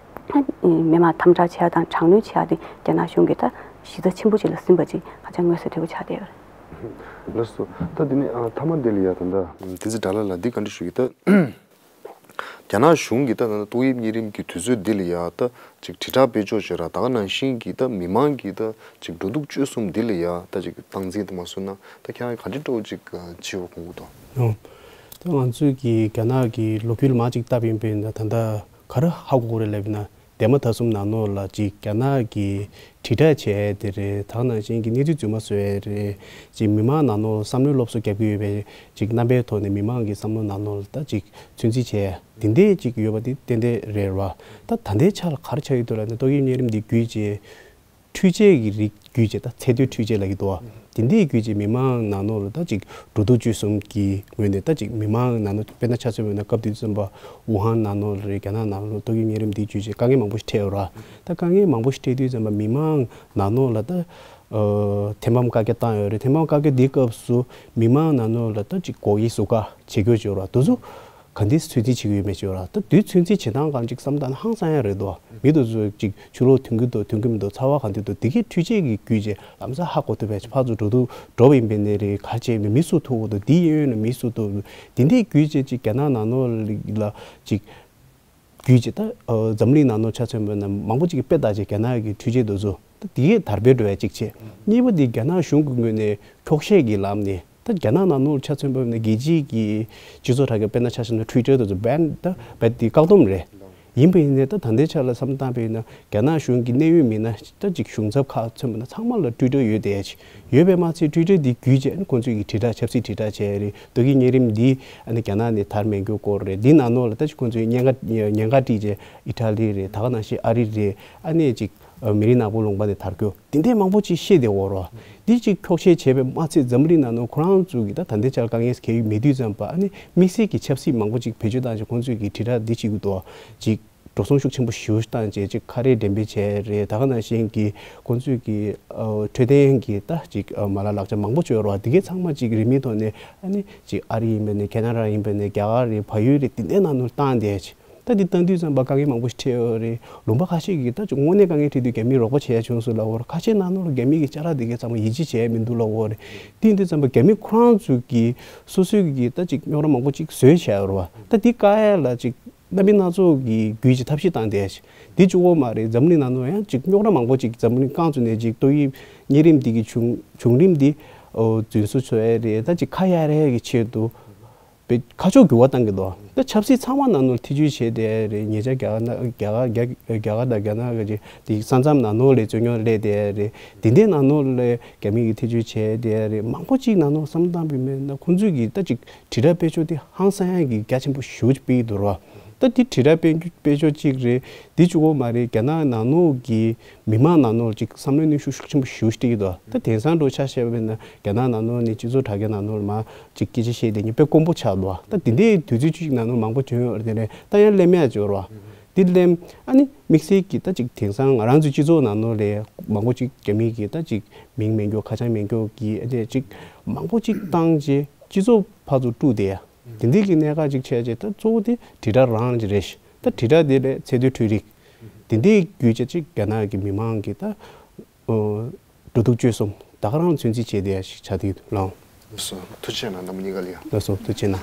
མི་མང་དམ་དྲག་བྱས་ཡག་དང་དྲག་གནོན་བྱས་ཡག་དེ་རྒྱ་ནག་གཞུང་གིས་ད་གཞི་རྩ་ཆེན་པོ་ཅིག་ལ་ཟིན་པ་ཅིག་ཧ་ཅང་མངོན་གསལ་དོད་པོ་ཆགས་བསྡད་ཡོད་རེད། ལགས་སོ། ད་དེ་ནས་ཨ་མཐའ་མ་དེ་ལ་ཡ་ད་ལྟ་དེ་ཚེ་དགྲ་ལྷ་ལགས་འདི་བཀའ་འདྲི་ཞུ་གི་ད། རྒྱ་ནག་གཞུང་གིས་ད་ད་ལྟ་ཏོག་དབྱིབས་གཉན་རིམས་ཀྱི་དུས་ཚོད་འདི་ལ་ཡ་ད་ཅིག་དྲིལ་བསྒྲགས་སྤེལ་ཕྱོགས་བྱས་ར་ད་ག་ནང་བཞིན་གྱི་ད་མི་མང་གི་ད་ཅིག་འགྲོ་འདུག་སྤྱོད་གསུམ་འདི་ལ་ཡ་ད་ཅིག་སྟངས་འཛིན་དུ་མ་སོང་ན་ད་ཁྱེད་རང་ག་འདྲ་འགྲོ་ཅིག་བྱེད་དགོས་ཀྱི་འདུག་ཨོ། ད་ང་ཚོས་ཀྱི་རྒྱ་ནག་གི་ལོ་རྒྱུས་ལ་མར་ཅིག་བལྟས་པ་ཡིན་པས་ན་ད་ལྟ་ག་རེ་ཧ་གོ་གི་རེད་ལབ་ན། འདས་མ་ད་གསུམ་ནང་ལོགས་ལ་ཅིག་རྒྱ་ནག་གིས་དྲིལ་བསྒྲགས་བྱས་དེ་རེད། ད་ག་ནང་བཞིན་གྱི་གནས་ཚུལ་རྫུན་མ་བཟོ་ཡས་རེད། ཅིག་མི་མང་ནང་ལོགས་བསམ་བློའི་སློབ་གསོ་རྒྱག་གི་ཡོད་པའི་ཅིག་རྣམ་པའི་ཐོག་ནས་མི་མང་གི་བསམ་བློ་ནང་ལོགས་ལ་ད་ཅིག་ཚོད་འཛིན་བྱས་ཡ་དེ་འདྲས་ཅིག་ཡོད་པ་དེ་ཏན་ཏན་རེད་བ། ད་ད་ལྟའི་ཆ་ལ་ག་རེ་ཆགས་ཡོད་འདུག་ལབ་ན། ཏོག་དབྱིབས་གཉན་རིམས་འདི་བརྒྱུད་བྱས། འཕྲུལ་ཆས་ཀྱི་རིགས་བརྒྱུད་བྱས། ད་ཚད་མཐོའི་འཕྲུལ་ཆས་ལབ་ཀྱི་འདུག་བ། དེ་འདྲས་བརྒྱུད་བྱས་མི་མང་ནང་ལོགས་ལ་ད་ཅིག་འགྲོ་འདུག་སྤྱོད་གསུམ་གྱི་ངོས་ནས་ད་ཅིག་མི་མང་ནང་ལོགས། དཔེར་ན་ཆ་མཚོན་པ་ན་སྐབས་དུས་ཙམ་པ་ཝུ་ཧན་ནང་ལོགས་རེད། རྒྱ་ནག་ནང་ལོགས་ཏོག་དབྱིབས་གཉན་རིམས་འདི་བརྒྱུད་བྱས་དཀའ་ངལ་མང་པོ་ཞིག་འཕྲད་ཡོད་ར། ད་དཀའ་ངལ་མང་པོ་ཞིག་འཕྲད་དུས་ཙམ་པ་མི་མང་ནང་ལོགས་ལ་ད་ཨ་ཐེམ་བམ་བཀའ་རྒྱ་བཏང་ཡོད་རེད། ཐེམ་བམ་བཀའ་རྒྱ་འདིའི་སྐབས་སུ་མི་མང་ནང་ལོགས་ལ་ད་ཅིག་འགོག་གི་ཟུར་བཀག་བྱེད་དགོས་བྱུང་ར། དེ་ཚོ་ག་འདྲས་ཚོད་འཛིན་བྱེད་ཀྱི་ཡོད་མེད་ཅིག་ཡོད་ར། ད་དེ་ཚོད་འཛིན་བྱེད་སྟངས་སྒང་ཅིག་བསམ་བཏང་ན་ཧང་སང་ཡ་རེད་དོ། མི་དེ་ཚོ་ཅིག་ཕྱི་ལོགས་ཐོན་གྱི་འདུག་ཐོན་གྱི་མི་འདུག་ཚ་བ་ག་འདྲས་འདུག་དེ་གའི་འཕྲུལ་ཆས་ཀྱི་བརྒྱུད་བྱས་ལམ་སང་ཧ་གོ་ཐུབ་པ་ཅིག་ཕར་ཚུར་འགྲོ་འདུག་འགྲོ་བ་ཡིན་པའི་ནས་རེད། ག་རེ་བྱས་ནས་མི་སུ་ཐུག་འདུག་འདི་གཡས་གཡོན་ནས་མི་སུ་ཐུག་འདུག་དེ་འདྲས་བརྒྱུད་བྱས་ཅིག་རྒྱ་ནག་ནང་ལོགས་ལ་ཅིག་བརྒྱུད་བྱས། ད་ཨ་འཛམ་གླིང་ནང་ལོགས་ཆ་མཚོན་པ་ན་མང་པོ་ཅིག་གིས་དཔེ་བལྟས་བྱས་རྒྱ་ནག་གི་འཕྲུལ་ཆས་འདི་ཚོ་ད་དེ་གས་དར་སྤེལ་འགྲོ་ཡ་གཅིག་བྱས། གཉིས་པ་དེ་རྒྱ་ནག་གཞུང་གི་ངོས་ནས་འཁྱོག་བཤད་ཀྱི་ལམ་ནས། ད་རྒྱ་ནག་ནང་ལོགས་ཆ་མཚོན་པ་ན་རྒྱལ་སྤྱིའི་གི་སྤྱི་ཚོགས་དྲ་རྒྱ་དཔེར་ན་ཆ་བཞག་ན་ཊུའི་ཊར་དེ་ཚོ་བྷན། ད་བྷན་དེ་བཀག་སྡོམ་རེད། ཡིན་པ་ཡིན་ནའི་ད་ད་ལྟའི་ཆ་ལ་བསམ་བཏང་བ་ཡིན་ན་རྒྱ་ནག་གཞུང་གི་གནད་ཡོད་མི་སྣ་ད་ཅིག་གཞུང་ཚབ་ཁག་མཚོན་པ་ན་ཚང་མ་ལ་ཊུའི་ཊར་ཡོད་དེ། ཡོད་པས་མ་ཚད་ཊུའི་ཊར་འདི་བརྒྱུད་བྱས་ཨ་ནི་ཁོང་ཚོས་ཀྱི་དྲིལ་བསྒྲགས་ཆབ་སྲིད་དྲིལ་བསྒྲགས་བྱས་རེད། ཏོག་དབྱིབས་གཉན་རིམས་འདི་ཨ་ནི་རྒྱ་ནག་ནས་དར་མེད་རྒྱུ་སྐོར་རེད། འདི་ནང་ལོགས་ལ་ད་ཅིག་ཁོང་ཚོས་ཉེན་ཁ་ཉེན་ཁ་སྤྲད་བྱས་ཨི་ཊ་ལི་རེད། ད་ག་ནང་བཞིན་ཨ་རི་རེད། ཨ་ནི་ཅིག་ཨ་མེ་རི་ནག་པོ་ལུང་པ་ནས་དར་རྒྱུ་འདི་འདྲས་མང་པོ་ཅིག་བཤད་བསྡད་ཡོད་རེད། འདི་ཅིག་འཁྱོག་བཤད་བྱས་པས་མ་ཚད་འཛམ་གླིང་ནང་ནང་ཁོ་རང་ཚོ་གི་ད་ད་ལྟའི་ཆར་དཀའ་ངལ་གང་ཡང་མེད་དུས་ཙམ་པ་ཨ་ནི་དམིགས་བསལ་གྱི་ཆབ་སྲིད་མང་པོ་ཅིག་བེད་སྤྱོད་བཏང་བྱས་ཁོང་ཚོས་ཀྱི་དྲིལ་བསྒྲགས་འདི་བྱེད་ཀྱི་འདུག་ཅིག་འགྲོ་སོང་ཤུགས་ཆེན་པོ་ཞེ་པོ་བཏང་བྱས་ཅིག་ཁ་རས་འགྲེམས་སྤེལ་བྱས་རེད། ད་ག་ནང་བཞིན་གྱི་ཁོང་ཚོས་ཀྱི་ཨ་འཕྲོད་བསྟེན་གྱི་ད་ཅིག་ཨ་མ་ལག་ལག་ཆ་མང་པོ་ཅིག་ཡོད་རེད་བ། དེ་གའི་ཚང་མ་ཅིག་རིན་མེད་ཐོག་ནས་ཨ་ནི་ཅིག་ཨ་རི་ཡིན་པ་ནས་ཁེ་ན་ཌ་ཡིན་པ་ནས་རྒྱ་གར་རེད། བལ་ཡུལ་རེད། དེ་འདྲའི་ནང་ནང་བཏང་བསྡད་ཅིག་ད་འདི་བཏང་དུས་ཙམ་པ་དཀའ་ངལ་མང་པོ་ཞིག་འཕྲད་ཡོད་རེད། ལུང་པ་ཁ་ཤས་ཀྱིས་ད་ཅིག་དངོས་གནས་དཀའ་ངལ་འཕྲད་དུས་རྒྱ་མིས་རོགས་པ་བྱས་ཡ་བྱུང་སོང་ལབ་ཡོད་རེད། ཁ་ཤས་ནང་ནང་ལ་རྒྱ་མི་གི་ཅ་ལག་དེ་གའི་ཚང་མ་ཡིད་ཆེས་བྱས་ཡ་མི་འདུག་ལབ་ཡོད་རེད། དེ་ཡིན་དུས་ཙམ་པ་རྒྱ་མི་ཁོ་རང་ཚོས་ཀྱི་སོ་སོའི་གི་ད་ཅིག་རྙོག་དྲ་མང་པོ་ཅིག་བཟོས་བཞག་ཡོད་རེད་བ། ད་འདི་བཀག་ཡ་ལ་ཅིག་རྣམ་པ་སྣ་ཚོགས་ཀྱི་བརྒྱུད་ཅིག་ཐབས་ཤེས་བཏང་བསྡད་ཅིག་འདི་གཅིག་པོ་མ་རེད། འཛམ་གླིང་ནང་ནང་ཡང་ཅིག་རྙོག་དྲ་མང་པོ་ཅིག་འཛམ་གླིང་རྐང་བཙུགས་ནས་ཅིག་ཏོག་དབྱིབས་གཉན་རིམས་འདི་གི་བྱུང་བྱུང་རིམ་འདི་ཨོ་རྫུན་བཟོ་བྱས་རེད། ད་ཅིག་ཁ་གཡར་ཡ་གི་ཆེད་དུ་པའི་ཁ་ཕྱོགས་འགྱུར་བ་བཏང་གི་འདུག་ད་ཆབ་སྲིད་ཚང་མ་ནང་ནང་ཐེ་བྱུས་བྱས་བསྡད་རེད། ཉེ་ཆར་རྒྱ་གར་ན་རྒྱ་གར་རྒྱ་རྒྱ་གར་དང་རྒྱ་ནག་གི་ཅིག་དེ་ས་མཚམས་ནང་ནང་ལ་རྩོད་རྙོག་སླེབས་བསྡད་རེད། དེ་འདྲའི་ནང་ནང་ལ་རྒྱ་མི་གིས་ཐེ་བྱུས་བྱས་བསྡད་རེད། མང་པོ་ཅིག་ནང་ནང་བསམ་བཏང་བའི་མེད་ན་ཁོང་ཚོས་ཀྱིས་ད་ཅིག་དྲིལ་བསྒྲགས་སྤེལ་ཕྱོགས་དེ་ཧང་སང་ཡ་གི་རྒྱ་ཆེན་པོ་ཞེ་པོ་ཅིག་སྤེལ་གྱི་འདུག་ར། ད་དེ་དྲིལ་བསྒྲགས་སྤེལ་རྒྱུ་སྤེལ་ཕྱོགས་གཅིག་རེད། དེ་གཅིག་པོ་མ་རེད། རྒྱ་ནག་ནང་ནང་གི་མི་མང་ནང་ནང་ཅིག་བསམ་བློའི་གནོན་ཤུགས་ཤུགས་ཆེན་པོ་ཞེ་པོ་ཅིག་སྤྲད་ཀྱི་འདུག་ད་དེང་སང་འདྲ་ཆ་བཞག་པ་ཡིན་ན་རྒྱ་ནག་ནང་ནང་ནས་སྤྱི་ཚོགས་དྲ་རྒྱ་ནང་ནང་ལ་མར་ཅིག་སྐད་ཆ་བཤད་བསྡད་མཁན་དཔེ་དཀོན་པོ་ཆགས་འདུག་ད་དེ་འདྲའི་དུས་ཚོད་ཅིག་ནང་ནང་མང་པོ་བྱུང་ཡོད་རེད། དེ་ནས་ད་ཡང་གླེམ་ཡ་ཅིག་ཡོད་རེད་བ། འདི་གླེམ་ཨ་ནི་དམིགས་བསལ་གྱི་ད་ཅིག་དེང་སང་ང་རང་ཚོའི་སྤྱི་ཚོགས་ནང་ནང་ལ་མང་པོ་ཅིག་རྒྱ་མི་གི་ད་ཅིག་མིང་མེད་མཁན་ཁ་བྱང་མེད་མཁན་གྱི་ཨ་ནི་ཅིག་མང་པོ་ཅིག་བཏང་རྗེས་སྤྱི་ཚོགས་ཕར་ཚུར་དཀྲུགས་བསྡད་ཡ། དེ་འདྲའི་གི་གནད་འགག་ཅིག་ཆགས་རྗེས་ད་གཙོ་བོ་དེ་དྲིལ་བསྒྲགས་རང་ཅིག་རེད་ཤག་ད་དྲིལ་བསྒྲགས་དེ་ལས་ཚད་མཐོའི་འཕྲུལ་རིག་དེ་འདྲའི་བརྒྱུད་བྱས་ཅིག་རྒྱ་ནག་གི་མི་མང་གི་ད་འགྲོ་འདུག་སྤྱོད་གསུམ་ད་ག་རང་ཚོད་འཛིན་བྱས་བསྡད་ཡ་ཞིག་ཆགས་བསྡད་ཡོད་ལགས། ལགས་སོ། ཐུགས་རྗེ་གནང་རྣམ་པ་གཉིས་ཀ་ལ་ཡང་། ལགས་སོ། ཐུགས་རྗེ་གནང་།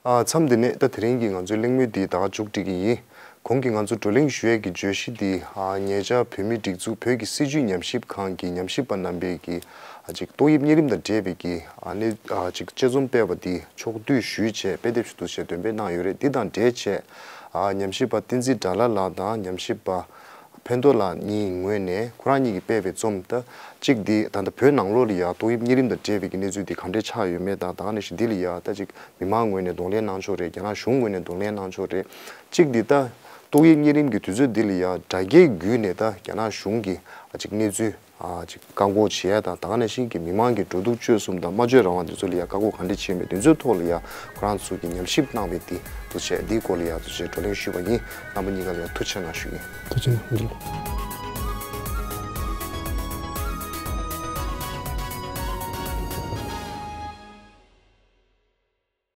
ཨ་མཚམས་འདི་ནས་ད་དེ་རིང་གི་ང་ཚོའི་གླེང་མོལ་འདི་ད་ག་མཇུག་སྒྲིལ་གྱི་ཡིན། གོང་གི་ང་ཚོ་བགྲོ་གླེང་ཞུ་ཡས་ཀྱི་བརྗོད་གཞི་འདི་ཨ་ཉེ་ཆར་བོད་མིའི་སྒྲིག་འཛུགས་བོད་ཀྱི་སྲིད་བྱུས་ཉམས་ཞིབ་ཁང་གི་ཉམས་ཞིབ་པ་རྣམ་པས་ཀྱི་ཨ་ཅིག་ཏོག་དབྱིབས་གཉན་རིམས་དང་འབྲེལ་བའི་གི་ཨ་ནི་ཨ་ཅིག་དཔྱད་རྩོམ་སྤེལ་བ་འདི་ཕྱོགས་བསྡུས་ཞུས་བྱས་དཔེ་དེབ་ཞིག་འདུག་ཅེས་འདོན་སྤེལ་གནང་ཡོད་རེད། འདི་དང་འབྲེལ་བྱས་ཨ་ཉམས་ཞིབ་པ་བསྟན་འཛིན་དགྲ་ལྷ་ལགས་དང་ཉམས་ཞིབ་པ་ཕན་ཐོགས་ལགས་གཉིས་ངོས་ནས་ཁོ་རང་གཉིས་ཀྱིས་སྤེལ་བའི་རྩོམ་ད་གཅིག་འདི་ད་ལྟ་བོད་ནང་ལོགས་ལ་ཡ་ཏོག་དབྱིབས་གཉན་རིམས་དང་འབྲེལ་བའི་གི་གནས་ཚུལ་འདི་ག་འདྲས་ཆགས་ཡོད་མེད་དང་ད་ག་ནང་བཞིན་འདི་ལ་ཡ་ད་ཅིག་མི་མང་ངོས་ནས་གདོང་ལེན་གནང་ཕྱོགས་རེད། རྒྱ་ནག་གཞུང་ངོས་ནས་གདོང་ལེན་གནང་ཕྱོགས་རེད། གཅིག་འདི་ད་ཏོག་དབྱིབས་གཉན་རིམས་ཀྱི་དུས་ཚོད་འདི་ལ་ཡ་དྲ་རྒྱའི་བརྒྱུད་ནས་ད་རྒྱ་ནག་གཞུང་གི་ཨ་ཅིག་གནས་ཚུལ་ཨ་ཅིག་བཀག་འགོག་བྱེད་ཡ་དང་ད་ག་ནང་བཞིན་གྱི་མི་མང་གི་འགྲོ་འདུག་སྤྱོད་གསུམ་དང་སྨྲ་བརྗོད་རང་དབང་འདི་ཚོ་ལ་ཡ་བཀག་འགོག་ག་འདྲས་བྱེད་མེད་འདི་ཚོའི་ཐོག་ལ་ཡ་ཁོ་རང་ཚོ་གི་ཉམས་ཞིབ་གནང་བའི་འདི་འདུག་ཅེས་འདིའི་སྐོར་ལ་ཡ་འདུག་ཅེས་བགྲོ་གླེང་ཞུས་པ་ཡིན། རྣམ་པ་གཉིས་ཀ་ལ་ཡ་ཐུགས་རྗེ་གནང་ཞུ་ཡིན། ཐུགས་རྗེ་གནང་།